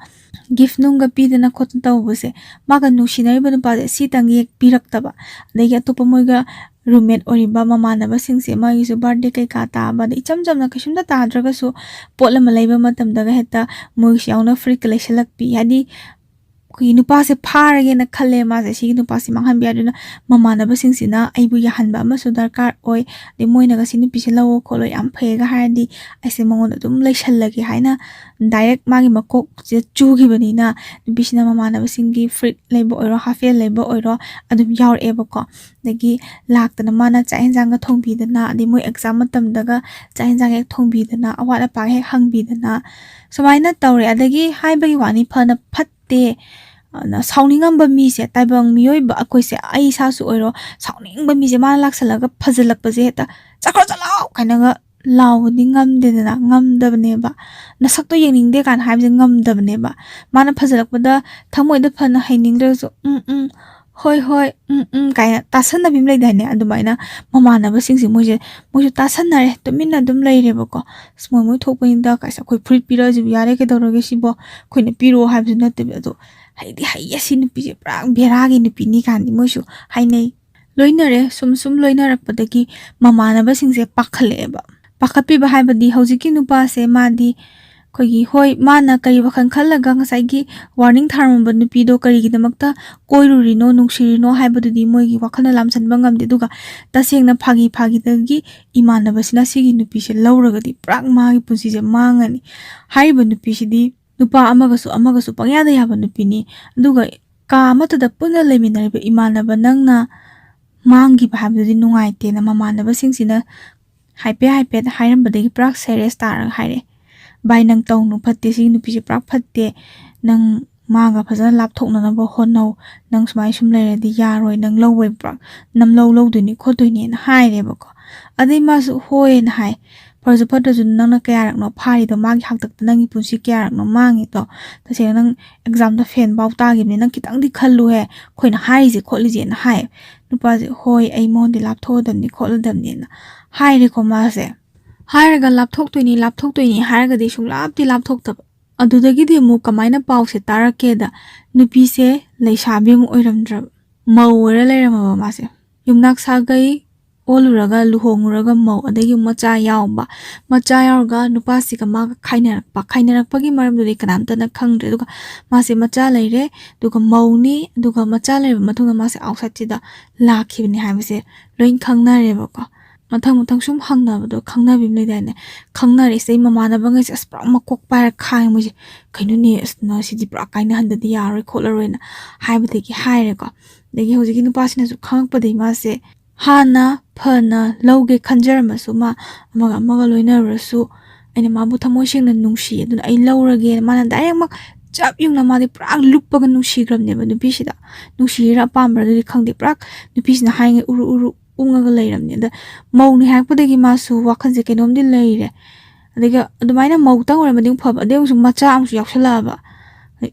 ꯒꯤꯐ ꯅꯨꯡꯒ ꯄꯤꯗꯅ ꯈꯣꯠꯇꯅ ꯇꯧꯕꯁꯦ, ꯃꯥꯒ ꯅꯨꯡꯁꯤꯅꯔꯤꯕ ꯅꯨꯄꯥꯁꯦ ꯁꯤꯇꯪ ꯍꯦꯛ ꯄꯤꯔꯛꯇꯕ, ꯑꯗꯒꯤ ꯑꯇꯣꯞꯄ ꯃꯣꯏꯒ ꯔꯨꯝꯃꯦꯠ ꯑꯣꯏꯔꯤꯕ ꯃꯃꯥꯟꯅꯕꯁꯤꯡꯁꯦ ꯃꯥꯒꯤꯁꯨ ꯕꯥꯔꯗꯦ ꯀꯩꯀꯥ ꯇꯥꯕ, ꯑꯗꯩ ꯏꯆꯝ ꯆꯝꯅ ꯀꯩꯁꯨꯝꯇ ꯇꯥꯗ꯭ꯔꯒꯁꯨ ꯄꯣꯠ ꯑꯃ ꯂꯩꯕ ꯃꯇꯝꯗꯒ ꯍꯦꯛꯇ ꯃꯣꯏꯒꯤꯁꯨ ꯌꯥꯎꯅ ꯐ꯭ꯔꯤꯠꯀ ꯂꯩꯁꯜꯂꯛꯄꯤ, ꯍꯥꯏꯗꯤ ꯑꯩꯈꯣꯏꯒꯤ ꯅꯨꯄꯥꯁꯦ ꯐꯥꯔꯒꯦꯅ ꯈꯜꯂꯦ꯫ ꯃꯥꯁꯦ ꯁꯤꯒꯤ ꯅꯨꯄꯥꯁꯦ ꯃꯥꯡꯍꯟꯕ ꯌꯥꯗꯦ꯫ ꯑꯗꯨꯅ ꯃꯃꯥꯟꯅꯕꯁꯤꯡꯁꯤꯅ ꯑꯩꯕꯨ ꯌꯥꯍꯟꯕ ꯑꯃꯁꯨ ꯗꯔꯀꯥꯔ ꯑꯣꯏ, ꯑꯗꯩ ꯃꯣꯏꯅꯒ "ꯁꯤ ꯅꯨꯄꯤꯁꯦ ꯂꯧꯑꯣ ꯈꯣꯠꯂꯣ, ꯌꯥꯝ ꯐꯩꯌꯦꯒ" ꯍꯥꯏꯔꯗꯤ ꯑꯩꯁꯦ ꯃꯉꯣꯟꯗ ꯑꯗꯨꯝ ꯂꯩꯁꯜꯂꯒꯦ ꯍꯥꯏꯅ ꯗꯥꯏꯔꯦꯛ ꯃꯥꯒꯤ ꯃꯀꯣꯛꯁꯤꯗ ꯆꯨꯈꯤꯕꯅꯤꯅ, ꯅꯨꯄꯤꯁꯤꯅ ꯃꯃꯥꯟꯅꯕꯁꯤꯡꯒꯤ ꯐꯨꯔꯤꯠ ꯂꯩꯕ ꯑꯣꯏꯔꯣ, ꯍꯥꯐꯦꯜ ꯂꯩꯕ ꯑꯣꯏꯔꯣ, ꯑꯗꯨꯝ ꯌꯥꯎꯔꯛꯑꯦꯕꯀꯣ꯫ ꯑꯗꯒꯤ ꯂꯥꯛꯇꯅ ꯃꯥꯅ ꯆꯥꯛ ꯌꯦꯟꯁꯥꯡꯒ ꯊꯣꯡꯕꯤꯗꯅ, ꯑꯗꯩ ꯃꯣꯏ ꯑꯦꯛꯖꯥꯝ ꯃꯇꯝꯗꯒ ꯆꯥꯛ ꯌꯦꯟꯁꯥꯡ ꯍꯦꯛ ꯊꯣꯡꯕꯤꯗꯅ, ꯑꯋꯥꯠ ꯑꯄꯥ ꯍꯦꯛ ꯍꯪꯕꯤꯗꯅ, ꯁꯨꯃꯥꯏꯅ ꯇꯧꯔꯦ꯫ ꯑꯗꯒꯤ ꯍꯥꯏꯕꯒꯤ ꯋꯥꯅꯤ, ꯐꯅ ꯐꯠꯇꯦ, ꯑꯗꯨꯅ ꯁꯥꯎꯅꯤꯡꯉꯝꯕ ꯃꯤꯁꯦ, ꯇꯥꯏꯕꯪ ꯃꯤꯑꯣꯏꯕ ꯑꯩꯈꯣꯏꯁꯦ, ꯑꯩ ꯏꯁꯥꯁꯨ ꯑꯣꯏꯔꯣ, ꯁꯥꯎꯅꯤꯡꯕ ꯃꯤꯁꯦ ꯃꯥꯅ ꯂꯥꯛꯁꯜꯂꯒ ꯐꯖꯜꯂꯛꯄꯁꯦ ꯍꯦꯛꯇ "ꯆꯠꯈ꯭ꯔꯣ, ꯆꯠꯂꯣ" ꯀꯥꯏꯅꯒ ꯂꯥꯎꯕꯗꯤ ꯉꯝꯗꯦꯗꯅ, ꯉꯝꯗꯕꯅꯦꯕ꯫ "ꯅꯁꯛꯇꯣ ꯌꯦꯡꯅꯤꯡꯗꯦ" ꯀꯥꯏꯅ ꯍꯥꯏꯕꯁꯦ ꯉꯝꯗꯕꯅꯦꯕ꯫ ꯃꯥꯅ ꯐꯖꯜꯂꯛꯄꯗ ꯊꯃꯣꯏꯗ ꯐꯅ ꯍꯩꯅꯤꯡꯗ꯭ꯔꯁꯨ "ꯎꯝ, ꯎꯝ, ꯍꯣꯏ, ꯍꯣꯏ, ꯎꯝ, ꯎꯝ" ꯀꯥꯏꯅ ꯇꯥꯁꯟꯅꯕꯤ ꯑꯃ ꯂꯩꯗꯥꯏꯅꯦ? ꯑꯗꯨꯃꯥꯏꯅ ꯃꯃꯥꯟꯅꯕꯁꯤꯡꯁꯦ ꯃꯣꯏꯁꯦ, ꯃꯣꯏꯁꯨ ꯇꯥꯁꯟꯅꯔꯦ, ꯇꯨꯃꯤꯟꯅ ꯑꯗꯨꯝ ꯂꯩꯔꯦꯕꯀꯣ꯫ "ꯑꯁ, ꯃꯣꯏ, ꯃꯣꯏ ꯊꯣꯛꯄꯅꯤꯗ" ꯀꯥꯏꯁꯦ, "ꯑꯩꯈꯣꯏ ꯐꯨꯔꯤꯠ ꯄꯤꯔꯛꯑꯁꯤꯕꯨ ꯌꯥꯔꯦ, ꯀꯩꯗꯧꯔꯒꯦ ꯁꯤꯕꯣ?" ꯑꯩꯈꯣꯏꯅ ꯄꯤꯔꯛꯑꯣ ꯍꯥꯏꯕꯁꯨ ꯅꯠꯇꯕꯤ꯫ ꯑꯗꯣ "ꯍꯩꯗꯤ ꯍꯩꯌꯦ, ꯁꯤ ꯅꯨꯄꯤꯁꯦ ꯄꯨꯔꯥ ꯕꯦꯔꯥꯒꯤ ꯅꯨꯄꯤꯅꯤ" ꯀꯥꯏꯅꯗꯤ ꯃꯣꯏꯁꯨ ꯍꯥꯏꯅꯩ꯫ ꯂꯣꯏꯅꯔꯦ꯫ ꯁꯨꯝ ꯁꯨꯝ ꯂꯣꯏꯅꯔꯛꯄꯗꯒꯤ ꯃꯃꯥꯟꯅꯕꯁꯤꯡꯁꯦ ꯄꯥꯈꯠꯂꯛꯑꯦꯕ꯫ ꯄꯥꯈꯠꯄꯤꯕ ꯍꯥꯏꯕꯗꯤ ꯍꯧꯖꯤꯛꯀꯤ ꯅꯨꯄꯥꯁꯦ ꯃꯥꯗꯤ ꯑꯩꯈꯣꯏꯒꯤ, ꯍꯣꯏ, ꯃꯥꯅ ꯀꯔꯤ ꯋꯥꯈꯜ ꯈꯜꯂꯒ ꯉꯁꯥꯏꯒꯤ ꯋꯥꯔꯅꯤꯡ ꯊꯥꯔꯝꯕ ꯅꯨꯄꯤꯗꯣ ꯀꯔꯤꯒꯤꯗꯃꯛꯇ ꯀꯣꯏꯔꯨꯔꯤꯅꯣ, ꯅꯨꯡꯁꯤꯔꯤꯅꯣ ꯍꯥꯏꯕꯗꯨꯗꯤ ꯃꯣꯏꯒꯤ ꯋꯥꯈꯜꯅ ꯂꯥꯝꯁꯤꯟꯕ ꯉꯝꯗꯦ꯫ ꯑꯗꯨꯒ ꯇꯁꯦꯡꯅ ꯐꯥꯒꯤ ꯐꯥꯒꯤꯗꯒꯤ ꯏꯃꯥꯟꯅꯕꯁꯤꯅ ꯁꯤꯒꯤ ꯅꯨꯄꯤꯁꯦ ꯂꯧꯔꯒꯗꯤ ꯄꯨꯔꯥ ꯃꯥꯒꯤ ꯄꯨꯟꯁꯤꯁꯦ ꯃꯥꯡꯉꯅꯤ꯫ ꯍꯥꯏꯔꯤꯕ ꯅꯨꯄꯤꯁꯤꯗꯤ ꯅꯨꯄꯥ ꯑꯃꯒꯁꯨ ꯑꯃꯒꯁꯨ ꯄꯪꯌꯥꯗ ꯌꯥꯕ ꯅꯨꯄꯤꯅꯤ꯫ ꯑꯗꯨꯒ ꯀꯥ ꯑꯃꯠꯇꯗ ꯄꯨꯟꯅ ꯂꯩꯃꯤꯟꯅꯔꯤꯕ ꯏꯃꯥꯟꯅꯕ ꯅꯪꯅ ꯃꯥꯡꯈꯤꯕ ꯍꯥꯏꯕꯗꯨꯗꯤ ꯅꯨꯡꯉꯥꯏꯇꯦꯅ ꯃꯃꯥꯟꯅꯕꯁꯤꯡꯁꯤꯅ ꯍꯥꯏꯐꯦꯠ ꯍꯥꯏꯐꯦꯠ ꯍꯥꯏꯔꯝꯕꯗꯒꯤ ꯄꯨꯔꯥ ꯁꯦꯔꯤꯌꯁ ꯇꯥꯔꯒ ꯍꯥꯏꯔꯛꯑꯦ, "ꯚꯥꯏ, ꯅꯪ ꯇꯧꯅꯨ, ꯐꯠꯇꯦ, ꯁꯤꯒꯤ ꯅꯨꯄꯤꯁꯦ ꯄꯨꯔꯥ ꯐꯠꯇꯦ, ꯅꯪ ꯃꯥꯒ ꯐꯖꯅ ꯂꯥꯞꯊꯣꯛꯅꯅꯕ ꯍꯣꯠꯅꯧ, ꯅꯪ ꯁꯨꯃꯥꯏꯅ ꯁꯨꯝ ꯂꯩꯔꯗꯤ ꯌꯥꯔꯣꯏ, ꯅꯪ ꯂꯧꯕꯩ ꯄꯨꯔꯥ ꯅꯝꯂꯧ ꯂꯧꯗꯣꯏꯅꯤ ꯈꯣꯠꯇꯣꯏꯅꯦꯅ" ꯍꯥꯏꯔꯦꯕꯀꯣ꯫ ꯑꯗꯩ ꯃꯥꯁꯨ ꯍꯣꯏꯅ ꯍꯥꯏ꯫ "ꯐꯔꯁꯨ ꯐꯠꯇ꯭ꯔꯁꯨ ꯅꯪꯅ ꯀꯌꯥꯔꯛꯅꯣ ꯐꯥꯔꯤꯗꯣ, ꯃꯥꯒꯤ ꯍꯥꯛꯇꯛꯇ ꯅꯪꯒꯤ ꯄꯨꯟꯁꯤ ꯀꯌꯥꯔꯛꯅꯣ ꯃꯥꯡꯉꯤꯗꯣ? ꯇꯁꯦꯡꯅ ꯅꯪ ꯑꯦꯛꯖꯥꯝꯗ ꯐꯦꯜ ꯐꯥꯎ ꯇꯥꯈꯤꯕꯅꯤ, ꯅꯪ ꯈꯤꯇꯪꯗꯤ ꯈꯜꯂꯨꯍꯦ, ꯑꯩꯈꯣꯏꯅ ꯍꯥꯏꯔꯤꯁꯦ ꯈꯣꯠꯂꯤꯁꯦꯅ" ꯍꯥꯏ꯫ ꯅꯨꯄꯥꯁꯦ, "ꯍꯣꯏ, ꯑꯩ ꯃꯉꯣꯟꯗꯤ ꯂꯥꯞꯊꯣꯛꯑꯗꯕꯅꯤ ꯈꯣꯠꯂꯗꯕꯅꯤꯅ" ꯍꯥꯏꯔꯦꯀꯣ ꯃꯥꯁꯦ꯫ ꯍꯥꯏꯔꯒ "ꯂꯥꯞꯊꯣꯛꯇꯣꯏꯅꯤ, ꯂꯥꯞꯊꯣꯛꯇꯣꯏꯅꯤ" ꯍꯥꯏꯔꯒꯗꯤ ꯁꯨꯡꯂꯥꯞꯇꯤ ꯂꯥꯞꯊꯣꯛꯇꯕ꯫ ꯑꯗꯨꯗꯒꯤꯗꯤ ꯑꯃꯨꯛ ꯀꯃꯥꯏꯅ ꯄꯥꯎꯁꯦ ꯇꯥꯔꯛꯀꯦꯗ, ꯅꯨꯄꯤꯁꯦ ꯂꯩꯁꯥꯕꯤ ꯑꯃ ꯑꯣꯏꯔꯝꯗ꯭ꯔꯕ, ꯃꯧ ꯑꯣꯏꯔ ꯂꯩꯔꯝꯃꯕ ꯃꯥꯁꯦ꯫ ꯌꯨꯝꯅꯥꯛ ꯁꯥꯒꯩ ꯑꯣꯜꯂꯨꯔꯒ ꯂꯨꯍꯣꯡꯉꯨꯔꯒ ꯃꯧ, ꯑꯗꯒꯤ ꯃꯆꯥ ꯌꯥꯎꯕ, ꯃꯆꯥ ꯌꯥꯎꯔꯒ ꯅꯨꯄꯥꯁꯤꯒ ꯃꯥꯒ ꯈꯥꯏꯅꯔꯛꯄ, ꯈꯥꯏꯅꯔꯛꯄꯒꯤ ꯃꯔꯝꯗꯨꯗꯤ ꯀꯅꯥꯝꯇꯅ ꯈꯪꯗ꯭ꯔꯦ꯫ ꯑꯗꯨꯒ ꯃꯥꯁꯦ ꯃꯆꯥ ꯂꯩꯔꯦ, ꯑꯗꯨꯒ ꯃꯧꯅꯤ, ꯑꯗꯨꯒ ꯃꯆꯥ ꯂꯩꯔꯕ ꯃꯇꯨꯡꯗ ꯃꯥꯁꯦ ꯑꯥꯎꯠꯁꯥꯏꯠꯁꯤꯗ ꯂꯥꯛꯈꯤꯕꯅꯤ ꯍꯥꯏꯕꯁꯦ ꯂꯣꯏ ꯈꯪꯅꯔꯦꯕꯀꯣ꯫ ꯃꯊꯪ ꯃꯊꯪ ꯁꯨꯝ ꯍꯪꯅꯕꯗꯣ, ꯈꯪꯅꯕꯤ ꯑꯃ ꯂꯩꯗꯥꯏꯅꯦ, ꯈꯪꯅꯔꯦ꯫ ꯁꯤꯗꯩ ꯃꯃꯥꯟꯅꯕꯉꯩꯁꯦ ꯑꯁ ꯄꯨꯔꯥ ꯃꯀꯣꯛ ꯄꯥꯏꯔ ꯈꯥꯡꯉꯦ ꯃꯣꯏꯁꯦ꯫ "ꯀꯩꯅꯣꯅꯦ, ꯑꯁ ꯅ ꯁꯤꯗꯤ ꯄꯨꯔꯥ ꯀꯥꯏꯅꯍꯟꯗꯗꯤ ꯌꯥꯔꯔꯣꯏ ꯈꯣꯠꯂꯔꯣꯏꯅ" ꯍꯥꯏꯕꯗꯒꯤ ꯍꯥꯏꯔꯦꯀꯣ꯫ ꯑꯗꯒꯤ ꯍꯧꯖꯤꯛꯀꯤ ꯅꯨꯄꯥꯁꯤꯅꯁꯨ ꯈꯪꯉꯛꯄꯗꯒꯤ ꯃꯥꯁꯦ ꯍꯥꯟꯅ ꯐꯅ ꯂꯧꯒꯦ ꯈꯟꯖꯔꯝꯃꯁꯨ, ꯃꯥ ꯑꯃꯒ ꯑꯃꯒ ꯂꯣꯏꯅꯔꯨꯔꯁꯨ, ꯑꯩꯅ ꯃꯥꯕꯨ ꯊꯃꯣꯏ ꯁꯦꯡꯅ ꯅꯨꯡꯁꯤ, ꯑꯗꯨꯅ ꯑꯩ ꯂꯧꯔꯒꯦꯅ ꯃꯥꯅ ꯗꯥꯏꯔꯦꯛꯃꯛ ꯆꯞ ꯌꯨꯡꯅ ꯃꯥꯗꯤ ꯄꯨꯔꯥ ꯂꯨꯞꯄꯒ ꯅꯨꯡꯁꯤꯈ꯭ꯔꯕꯅꯦꯕ ꯅꯨꯄꯤꯁꯤꯗ꯫ ꯅꯨꯡꯁꯤꯔ ꯑꯄꯥꯝꯕ꯭ꯔꯥ ꯑꯗꯨꯗꯤ ꯈꯪꯗꯦ, ꯄꯨꯔꯥ ꯅꯨꯄꯤꯁꯤꯅ ꯍꯥꯏꯉꯩ ꯎꯔꯨ ꯎꯔꯨ ꯎꯪꯉꯒ ꯂꯩꯔꯕꯅꯦ꯫ ꯑꯗ ꯃꯧꯅꯤ ꯍꯥꯏꯔꯛꯄꯗꯒꯤ ꯃꯥꯁꯨ ꯋꯥꯈꯜꯁꯦ ꯀꯩꯅꯣꯝꯗꯤ ꯂꯩꯔꯦ꯫ ꯑꯗꯒꯤ ꯑꯗꯨꯃꯥꯏꯅ ꯃꯧꯇꯪ ꯑꯣꯏꯔꯝꯃꯗꯤ ꯑꯃꯨꯛ ꯐꯕ, ꯑꯗꯩ ꯑꯃꯨꯛꯁꯨ ꯃꯆꯥ ꯑꯃꯨꯛꯁꯨ ꯌꯥꯎꯁꯜꯂꯛꯑꯕ꯫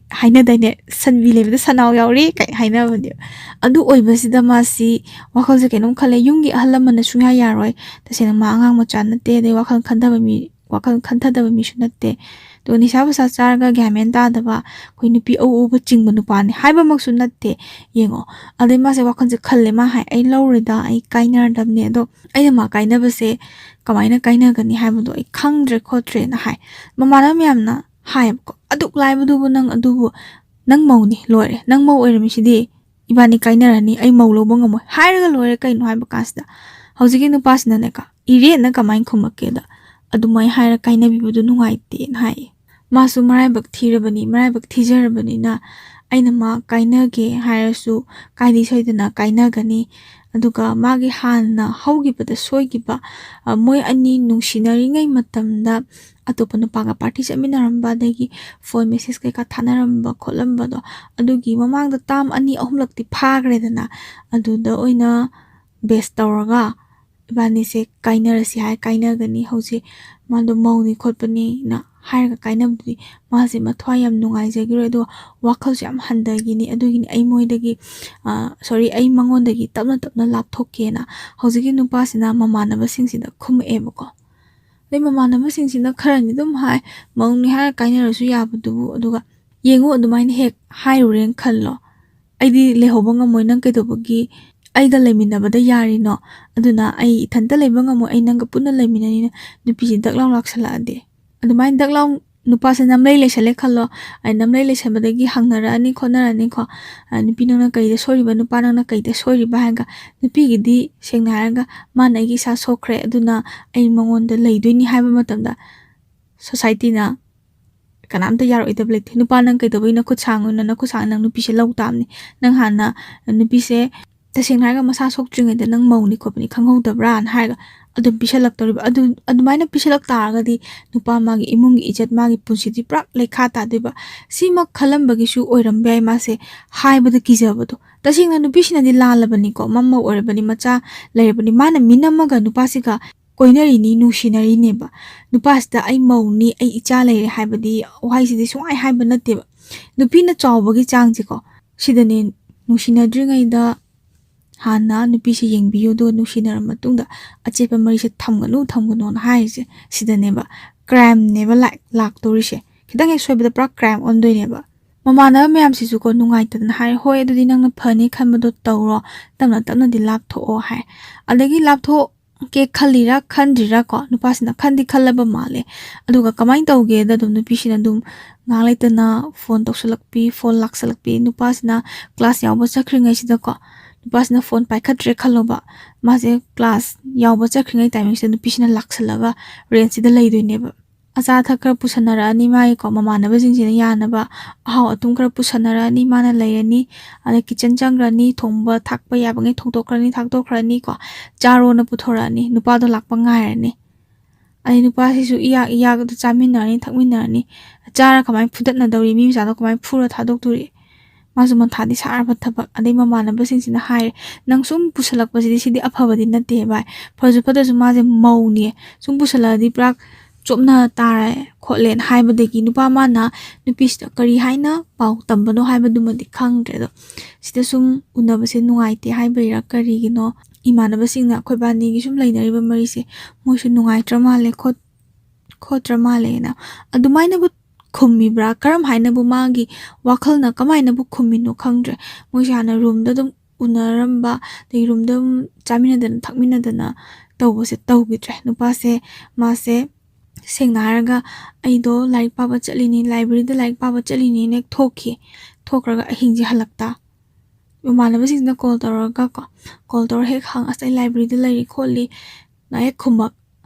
ꯍꯥꯏꯅꯗꯥꯏꯅꯦ, "ꯁꯟꯕꯤ ꯂꯩꯕꯗ ꯁꯟꯅꯥꯎ ꯌꯥꯎꯔꯤ" ꯀꯥꯏ ꯍꯥꯏꯅꯕꯅꯦꯕ꯫ ꯑꯗꯨ ꯑꯣꯏꯕꯁꯤꯗ ꯃꯥꯁꯤ ꯋꯥꯈꯜꯁꯦ ꯀꯩꯅꯣꯝ ꯈꯜꯂꯦ꯫ ꯌꯨꯝꯒꯤ ꯑꯍꯜ ꯂꯃꯟꯅ ꯁꯨꯡꯌꯥ ꯌꯥꯔꯣꯏ꯫ ꯇꯁꯦꯡꯅ ꯃꯥ ꯑꯉꯥꯡ ꯃꯆꯥ ꯅꯠꯇꯦ, ꯑꯗꯩ ꯋꯥꯈꯜ ꯈꯟꯊꯕ ꯃꯤ, ꯋꯥꯈꯜ ꯈꯟꯊꯗꯕ ꯃꯤꯁꯨ ꯅꯠꯇꯦ꯫ ꯑꯗꯨꯒ ꯅꯤꯁꯥ ꯄꯨꯁꯥ ꯆꯥꯔꯒ ꯒ꯭ꯌꯥꯟ ꯃꯦꯟ ꯇꯥꯗꯕ, ꯑꯩꯈꯣꯏ ꯅꯨꯄꯤ ꯑꯎ ꯑꯎꯕ ꯆꯤꯡꯕ ꯅꯨꯄꯥꯅꯤ ꯍꯥꯏꯕꯃꯛꯁꯨ ꯅꯠꯇꯦ꯫ ꯌꯦꯡꯉꯣ, ꯑꯗꯩ ꯃꯥꯁꯦ ꯋꯥꯈꯜꯁꯦ ꯈꯜꯂꯦ, "ꯃꯥ ꯍꯥꯏ ꯑꯩ ꯂꯧꯔꯣꯏꯗ, ꯑꯩ ꯀꯥꯏꯅꯔꯗꯕꯅꯦ, ꯑꯗꯣ ꯑꯩꯅ ꯃꯥ ꯀꯥꯏꯅꯕꯁꯦ ꯀꯃꯥꯏꯅ ꯀꯥꯏꯅꯒꯅꯤ ꯍꯥꯏꯕꯗꯣ ꯑꯩ ꯈꯪꯗ꯭ꯔꯦ ꯈꯣꯠꯇ꯭ꯔꯦꯅ" ꯍꯥꯏ꯫ ꯃꯃꯥꯟꯅꯕ ꯃꯌꯥꯝꯅ ꯍꯥꯏꯌꯦꯕꯀꯣ, "ꯑꯗꯨꯛ ꯂꯥꯏꯕꯗꯨꯕꯨ ꯅꯪ, ꯑꯗꯨꯕꯨ ꯅꯪ ꯃꯧꯅꯤ, ꯂꯣꯏꯔꯦ, ꯅꯪ ꯃꯧ ꯑꯣꯏꯔꯝꯃꯤꯁꯤꯗꯤ ꯏꯕꯥꯅꯤ ꯀꯥꯏꯅꯔꯅꯤ, ꯑꯩ ꯃꯧ ꯂꯧꯕ ꯉꯝꯃꯣꯏ" ꯍꯥꯏꯔꯒ ꯂꯣꯏꯔꯦ꯫ ꯀꯩꯅꯣ ꯍꯥꯏꯕ ꯀꯥꯟꯁꯤꯗ ꯍꯧꯖꯤꯛꯀꯤ ꯅꯨꯄꯥꯁꯤꯅꯅꯦꯀꯣ, ꯏꯔꯦꯟꯅ ꯀꯃꯥꯏꯅ ꯈꯨꯝꯃꯛꯀꯦꯗ, "ꯑꯗꯨꯃꯥꯏꯅ ꯍꯥꯏꯔ ꯀꯥꯏꯅꯕꯤꯕꯗꯣ ꯅꯨꯡꯉꯥꯏꯇꯦꯅ" ꯍꯥꯏꯌꯦ꯫ ꯃꯥꯁꯨ ꯃꯔꯥꯏꯕꯛ ꯊꯤꯔꯕꯅꯤ, ꯃꯔꯥꯏꯕꯛ ꯊꯤꯖꯔꯕꯅꯤꯅ ꯑꯩꯅ ꯃꯥ ꯀꯥꯏꯅꯒꯦ ꯍꯥꯏꯔꯁꯨ ꯀꯥꯏꯗꯤ ꯁꯣꯏꯗꯅ ꯀꯥꯏꯅꯒꯅꯤ꯫ ꯑꯗꯨꯒ ꯃꯥꯒꯤ ꯍꯥꯟꯅ ꯍꯧꯈꯤꯕꯗ ꯁꯣꯏꯈꯤꯕ, ꯑ, ꯃꯣꯏ ꯑꯅꯤ ꯅꯨꯡꯁꯤꯅꯔꯤꯉꯩ ꯃꯇꯝꯗ ꯑꯇꯣꯞꯄ ꯅꯨꯄꯥꯒ ꯄꯥꯔꯇꯤ ꯆꯠꯃꯤꯟꯅꯔꯝꯕ, ꯑꯗꯒꯤ ꯐꯣꯟ ꯃꯦꯁꯦꯖ ꯀꯩꯀꯥ ꯊꯥꯅꯔꯝꯕ ꯈꯣꯠꯂꯝꯕꯗꯣ, ꯑꯗꯨꯒꯤ ꯃꯃꯥꯡꯗ ꯇꯥꯝ ꯑꯅꯤ ꯑꯍꯨꯝꯂꯛꯇꯤ ꯐꯥꯈ꯭ꯔꯦꯗꯅ꯫ ꯑꯗꯨꯗ ꯑꯣꯏꯅ ꯕꯦꯁ ꯇꯧꯔꯒ ꯏꯕꯥꯅꯤꯁꯦ ꯀꯥꯏꯅꯔꯁꯤ ꯍꯥꯏ, ꯀꯥꯏꯅꯒꯅꯤ, ꯍꯧꯖꯤꯛ ꯃꯥꯗꯣ ꯃꯧꯅꯤ ꯈꯣꯠꯄꯅꯤꯅ ꯍꯥꯏꯔꯒ ꯀꯥꯏꯅꯕꯗꯨꯗꯤ ꯃꯥꯁꯦ ꯃꯊ꯭ꯋꯥꯏ ꯌꯥꯝ ꯅꯨꯡꯉꯥꯏꯖꯈꯤꯔꯣꯏ, ꯑꯗꯨꯒ ꯋꯥꯈꯜꯁꯨ ꯌꯥꯝ ꯍꯟꯊꯈꯤꯅꯤ꯫ ꯑꯗꯨꯒꯤꯅꯤ ꯑꯩ ꯃꯣꯏꯗꯒꯤ, ꯑ, ꯁꯣꯔꯤ, ꯑꯩ ꯃꯉꯣꯟꯗꯒꯤ ꯇꯞꯅ ꯇꯞꯅ ꯂꯥꯞꯊꯣꯛꯀꯦꯅ ꯍꯧꯖꯤꯛꯀꯤ ꯅꯨꯄꯥꯁꯤꯅ ꯃꯃꯥꯟꯅꯕꯁꯤꯡꯁꯤꯗ ꯈꯨꯝꯃꯛꯑꯦꯕꯀꯣ꯫ ꯑꯗꯩ ꯃꯃꯥꯟꯅꯕꯁꯤꯡꯁꯤꯅ ꯈꯔꯅꯤ ꯑꯗꯨꯝ ꯍꯥꯏ, "ꯃꯧꯅꯤ ꯍꯥꯏꯔ ꯀꯥꯏꯅꯔꯁꯨ ꯌꯥꯕꯗꯨꯕꯨ, ꯑꯗꯨꯒ ꯌꯦꯡꯉꯨ, ꯑꯗꯨꯃꯥꯏꯅ ꯍꯦꯛ ꯍꯥꯏꯔꯨꯔꯦꯅ ꯈꯜꯂꯣ, ꯑꯩꯗꯤ ꯂꯩꯍꯧꯕ ꯉꯝꯃꯣꯏ, ꯅꯪ ꯀꯩꯗꯧꯕꯒꯤ ꯑꯩꯒ ꯂꯩꯃꯤꯟꯅꯕꯗ ꯌꯥꯔꯤꯅꯣ? ꯑꯗꯨꯅ ꯑꯩ ꯏꯊꯟꯇ ꯂꯩꯕ ꯉꯝꯃꯣꯏ, ꯑꯩ ꯅꯪꯒ ꯄꯨꯟꯅ ꯂꯩꯃꯤꯟꯅꯅꯤꯅ ꯅꯨꯄꯤꯁꯤ ꯗꯛ ꯂꯥꯎ ꯂꯥꯛꯁꯜꯂꯛꯑꯗꯤ꯫ ꯑꯗꯨꯃꯥꯏꯅ ꯗꯛ ꯂꯥꯎ ꯅꯨꯄꯥꯁꯦ ꯅꯝꯂꯩ ꯂꯩꯁꯜꯂꯦ ꯈꯜꯂꯣ꯫ ꯑꯩ ꯅꯝꯂꯩ ꯂꯩꯁꯟꯕꯗꯒꯤ ꯍꯪꯅꯔꯛꯑꯅꯤ ꯈꯣꯠꯅꯔꯛꯑꯅꯤꯀꯣ꯫ "ꯑ, ꯅꯨꯄꯤ ꯅꯪꯅ ꯀꯩꯗ ꯁꯣꯏꯔꯤꯕ, ꯅꯨꯄꯥ ꯅꯪꯅ ꯀꯩꯗ ꯁꯣꯏꯔꯤꯕ?" ꯍꯥꯏꯔꯒ, ꯅꯨꯄꯤꯒꯤꯗꯤ ꯁꯦꯡꯅ ꯍꯥꯏꯔꯒ ꯃꯥꯅ ꯑꯩꯒꯤ ꯏꯁꯥ ꯁꯣꯛꯈ꯭ꯔꯦ, ꯑꯗꯨꯅ ꯑꯩ ꯃꯉꯣꯟꯗ ꯂꯩꯗꯣꯏꯅꯤ ꯍꯥꯏꯕ ꯃꯇꯝꯗ societyꯅ ꯀꯅꯥꯝꯇ ꯌꯥꯔꯛꯑꯣꯏꯗꯕ ꯂꯩꯇꯦ꯫ "ꯅꯨꯄꯥ ꯅꯪ ꯀꯩꯗꯧꯕꯒꯤ ꯅꯈꯨꯠ ꯁꯥꯡꯉꯤꯅꯣ? ꯅꯈꯨꯠ ꯁꯥꯡ ꯅꯪ ꯅꯨꯄꯤꯁꯦ ꯂꯧ ꯇꯥꯕꯅꯤ꯫ ꯅꯪ ꯍꯥꯟꯅ ꯅꯨꯄꯤꯁꯦ ꯇꯁꯦꯡꯅ ꯍꯥꯏꯔꯒ ꯃꯁꯥ ꯁꯣꯛꯇ꯭ꯔꯤꯉꯩꯗ ꯅꯪ ꯃꯧꯅꯤ ꯈꯣꯠꯄꯅꯤ ꯈꯪꯍꯧꯗꯕ꯭ꯔꯥꯅ?" ꯍꯥꯏꯔꯒ ꯑꯗꯨꯝ ꯄꯤꯁꯜꯂꯛꯇꯧꯔꯤꯕ꯫ ꯑꯗꯨ, ꯑꯗꯨꯃꯥꯏꯅ ꯄꯤꯁꯜꯂꯛ ꯇꯥꯔꯒꯗꯤ ꯅꯨꯄꯥ ꯃꯥꯒꯤ ꯏꯃꯨꯡꯒꯤ ꯏꯖꯠ, ꯃꯥꯒꯤ ꯄꯨꯟꯁꯤꯗꯤ ꯄꯨꯔꯥ ꯂꯩꯈꯥ ꯇꯥꯗꯣꯏꯕ꯫ ꯁꯤꯃꯛ ꯈꯜꯂꯝꯕꯒꯤꯁꯨ ꯑꯣꯏꯔꯝꯕ ꯌꯥꯏ ꯃꯥꯁꯦ ꯍꯥꯏꯕꯗ ꯀꯤꯖꯕꯗꯣ꯫ ꯇꯁꯦꯡꯅ ꯅꯨꯄꯤꯁꯤꯅꯗꯤ ꯂꯥꯜꯂꯕꯅꯤꯀꯣ, ꯃꯃꯧ ꯑꯣꯏꯔꯕꯅꯤ, ꯃꯆꯥ ꯂꯩꯔꯕꯅꯤ, ꯃꯥꯅ ꯃꯤꯅꯝꯃꯒ ꯅꯨꯄꯥꯁꯤꯒ ꯀꯣꯏꯅꯔꯤꯅꯤ, ꯅꯨꯡꯁꯤꯅꯔꯤꯅꯦꯕ꯫ ꯅꯨꯄꯥꯁꯤꯗ "ꯑꯩ ꯃꯧꯅꯤ, ꯑꯩ ꯏꯆꯥ ꯂꯩꯔꯦ" ꯍꯥꯏꯕꯗꯤ, ꯋꯥꯍꯩꯁꯤꯗꯤ ꯁꯨꯡꯍꯥꯏ ꯍꯥꯏꯕ ꯅꯠꯇꯦꯕ꯫ ꯅꯨꯄꯤꯅ ꯆꯥꯎꯕꯒꯤ ꯆꯥꯡꯁꯦꯀꯣ, ꯁꯤꯗꯅꯦ ꯅꯨꯡꯁꯤꯅꯗ꯭ꯔꯤꯉꯩꯗ ꯍꯥꯟꯅ ꯅꯨꯄꯤꯁꯦ ꯌꯦꯡꯕꯤꯌꯨ, ꯑꯗꯨꯒ ꯅꯨꯡꯁꯤꯅꯔ ꯃꯇꯨꯡꯗ ꯑꯆꯦꯠꯄ ꯃꯔꯤꯁꯦ ꯊꯝꯒꯅꯨ, ꯊꯝꯒꯅꯣꯅ ꯍꯥꯏꯔꯤꯁꯦ꯫ ꯁꯤꯗꯅꯦꯕ crimeꯅꯦꯕ ꯂꯥꯛ-, ꯂꯥꯛꯇꯣꯔꯤꯁꯦ꯫ ꯈꯤꯇꯪ ꯍꯦꯛ ꯁꯣꯏꯕꯗ ꯄꯨꯔꯥ crime ꯑꯣꯟꯗꯣꯏꯅꯦꯕ꯫ ꯃꯃꯥꯟꯅꯕ ꯃꯌꯥꯝꯁꯤꯁꯨꯀꯣ ꯅꯨꯡꯉꯥꯏꯇꯗꯅ ꯍꯥꯏ, "ꯍꯣꯏ, ꯑꯗꯨꯗꯤ ꯅꯪꯅ ꯐꯅꯤ ꯈꯟꯕꯗꯣ ꯇꯧꯔꯣ, ꯇꯞꯅ ꯇꯞꯅꯗꯤ ꯂꯥꯞꯊꯣꯛꯑꯣ" ꯍꯥꯏ꯫ ꯑꯗꯒꯤ ꯂꯥꯞꯊꯣꯛꯀꯦ ꯈꯜꯂꯤꯔꯥ ꯈꯟꯗ꯭ꯔꯤꯔꯥ ꯀꯣ, ꯅꯨꯄꯥꯁꯤꯅ ꯈꯟꯗꯤ ꯈꯜꯂꯕ ꯃꯥꯜꯂꯦ꯫ ꯑꯗꯨꯒ ꯀꯃꯥꯏꯅ ꯇꯧꯒꯦꯗ, ꯑꯗꯨꯝ ꯅꯨꯄꯤꯁꯤꯅ ꯑꯗꯨꯝ ꯉꯥꯏꯍꯥꯛ ꯂꯩꯇꯅ phone ꯇꯧꯁꯜꯂꯛꯄꯤ, phone ꯂꯥꯛꯁꯜꯂꯛꯄꯤ, ꯅꯨꯄꯥꯁꯤꯅ class ꯌꯥꯎꯕ ꯆꯠꯈ꯭ꯔꯤꯉꯩꯁꯤꯗꯀꯣ, ꯅꯨꯄꯥꯁꯤꯅ phone ꯄꯥꯏꯈꯠꯇ꯭ꯔꯦ ꯈꯜꯂꯣꯕ, ꯃꯥꯁꯦ class ꯌꯥꯎꯕ ꯆꯠꯈ꯭ꯔꯤꯉꯩ timingꯁꯤꯗ ꯅꯨꯄꯤꯁꯤꯅ ꯂꯥꯛꯁꯜꯂꯒ rangeꯁꯤꯗ ꯂꯩꯗꯣꯏꯅꯦꯕ꯫ ꯑꯆꯥ ꯑꯊꯛ ꯈꯔ ꯄꯨꯁꯟꯅꯔꯛꯑꯅꯤ ꯃꯥꯒꯤꯀꯣ, ꯃꯃꯥꯟꯅꯕꯁꯤꯡꯁꯤꯅ ꯌꯥꯅꯕ ꯑꯍꯥꯎ ꯑꯊꯨꯝ ꯈꯔ ꯄꯨꯁꯟꯅꯔꯛꯑꯅꯤ, ꯃꯥꯅ ꯂꯩꯔꯅꯤ꯫ ꯑꯗ kitchen ꯆꯪꯈ꯭ꯔꯅꯤ, ꯊꯣꯡꯕ ꯊꯥꯛꯄ ꯌꯥꯕꯉꯩ ꯊꯣꯡꯗꯣꯛꯈ꯭ꯔꯅꯤ, ꯊꯥꯛꯇꯣꯛꯈ꯭ꯔꯅꯤꯀꯣ꯫ ꯆꯥꯔꯣꯅ ꯄꯨꯊꯣꯔꯛꯑꯅꯤ, ꯅꯨꯄꯥꯗꯣ ꯂꯥꯛꯄ ꯉꯥꯏꯔꯅꯤ꯫ ꯑꯗꯩ ꯅꯨꯄꯥꯁꯤꯁꯨ ꯏꯌꯥꯛ ꯏꯌꯥꯛ ꯑꯗꯨ ꯆꯥꯃꯤꯟꯅꯔꯅꯤ, ꯊꯛꯃꯤꯟꯅꯔꯅꯤ꯫ ꯆꯥꯔ ꯀꯃꯥꯏꯅ ꯐꯨꯗꯠꯅꯗꯧꯔꯤ? ꯃꯤ ꯃꯆꯥꯗꯣ ꯀꯃꯥꯏꯅ ꯐꯨꯔ ꯊꯥꯗꯣꯛꯇꯣꯔꯤ? ꯃꯥꯁꯨ ꯃꯊꯥꯗꯤ ꯁꯥꯔꯕ ꯊꯕꯛ꯫ ꯑꯗꯩ ꯃꯃꯥꯟꯅꯕꯁꯤꯡꯁꯤꯅ ꯍꯥꯏꯔꯦ, "ꯅꯪ ꯁꯨꯝ ꯄꯨꯁꯜꯂꯛꯄꯁꯤꯗꯤ, ꯁꯤꯗꯤ ꯑꯐꯕꯗꯤ ꯅꯠꯇꯦ ꯚꯥꯏ꯫ ꯐꯔꯁꯨ ꯐꯠꯇ꯭ꯔꯁꯨ ꯃꯥꯁꯦ ꯃꯧꯅꯦ, ꯁꯨꯝ ꯄꯨꯁꯜꯂꯛꯑꯗꯤ ꯄꯨꯔꯥ ꯆꯣꯞꯅ ꯇꯥꯔꯦ" ꯈꯣꯠꯂꯦꯅ ꯍꯥꯏꯕꯗꯒꯤ ꯅꯨꯄꯥ ꯃꯥꯅ ꯅꯨꯄꯤꯁꯤꯗ ꯀꯔꯤ ꯍꯥꯏꯅ ꯄꯥꯎ ꯇꯝꯕꯅꯣ ꯍꯥꯏꯕꯗꯨꯃꯗꯤ ꯈꯪꯗ꯭ꯔꯦ꯫ ꯑꯗꯣ ꯁꯤꯗ ꯁꯨꯝ ꯎꯅꯕꯁꯦ ꯅꯨꯡꯉꯥꯏꯇꯦ ꯍꯥꯏꯕꯩꯔꯥ ꯀꯔꯤꯒꯤꯅꯣ, ꯏꯃꯥꯟꯅꯕꯁꯤꯡꯅ ꯑꯩꯈꯣꯏ ꯏꯕꯥꯅꯤꯒꯤ ꯁꯨꯝ ꯂꯩꯅꯔꯤꯕ ꯃꯔꯤꯁꯦ ꯃꯣꯏꯁꯨ ꯅꯨꯡꯉꯥꯏꯇ꯭ꯔ ꯃꯥꯜꯂꯦ ꯈꯣꯠ-, ꯈꯣꯠꯇ꯭ꯔ ꯃꯥꯜꯂꯦꯅ ꯑꯗꯨꯃꯥꯏꯅꯕꯨ ꯈꯨꯝꯃꯤꯕ꯭ꯔꯥ, ꯀꯔꯝ ꯍꯥꯏꯅꯕꯨ ꯃꯥꯒꯤ ꯋꯥꯈꯜꯅ ꯀꯃꯥꯏꯅꯕꯨ ꯈꯨꯝꯃꯤꯅꯣ ꯈꯪꯗ꯭ꯔꯦ꯫ ꯃꯣꯏꯁꯦ ꯍꯥꯟꯅ roomꯗ ꯑꯗꯨꯝ ꯎꯅꯔꯝꯕ, ꯑꯗꯩ ꯔꯨꯝꯗ ꯆꯥꯃꯤꯟꯅꯗꯅ ꯊꯛꯃꯤꯟꯅꯗꯅ ꯇꯧꯕꯁꯦ ꯇꯧꯈꯤꯗ꯭ꯔꯦ꯫ ꯅꯨꯄꯥꯁꯦ, ꯃꯥꯁꯦ ꯁꯦꯡꯅ ꯍꯥꯏꯔꯒ, "ꯑꯩꯗꯣ ꯂꯥꯏꯔꯤꯛ ꯄꯥꯕ ꯆꯠꯂꯤꯅꯤ, ꯂꯥꯏꯕ꯭ꯔꯦꯔꯤꯗ ꯂꯥꯏꯔꯤꯛ ꯄꯥꯕ ꯆꯠꯂꯤꯅꯤꯅ" ꯍꯦꯛ ꯊꯣꯛꯈꯤ꯫ ꯊꯣꯛꯈ꯭ꯔꯒ ꯑꯍꯤꯡꯁꯦ ꯍꯜꯂꯛꯇ꯫ ꯃꯃꯥꯟꯅꯕꯁꯤꯡꯁꯤꯅ ꯀꯣꯜ ꯇꯧꯔꯒ ꯀꯣ, ꯀꯣꯜ ꯇꯧꯔ ꯍꯦꯛ ꯍꯪ, "ꯑꯁ, ꯑꯩ ꯂꯥꯏꯕ꯭ꯔꯦꯔꯤꯗ ꯂꯩꯔꯤ ꯈꯣꯠꯂꯤ" ꯅ ꯍꯦꯛ ꯈꯨꯝꯃꯛ꯫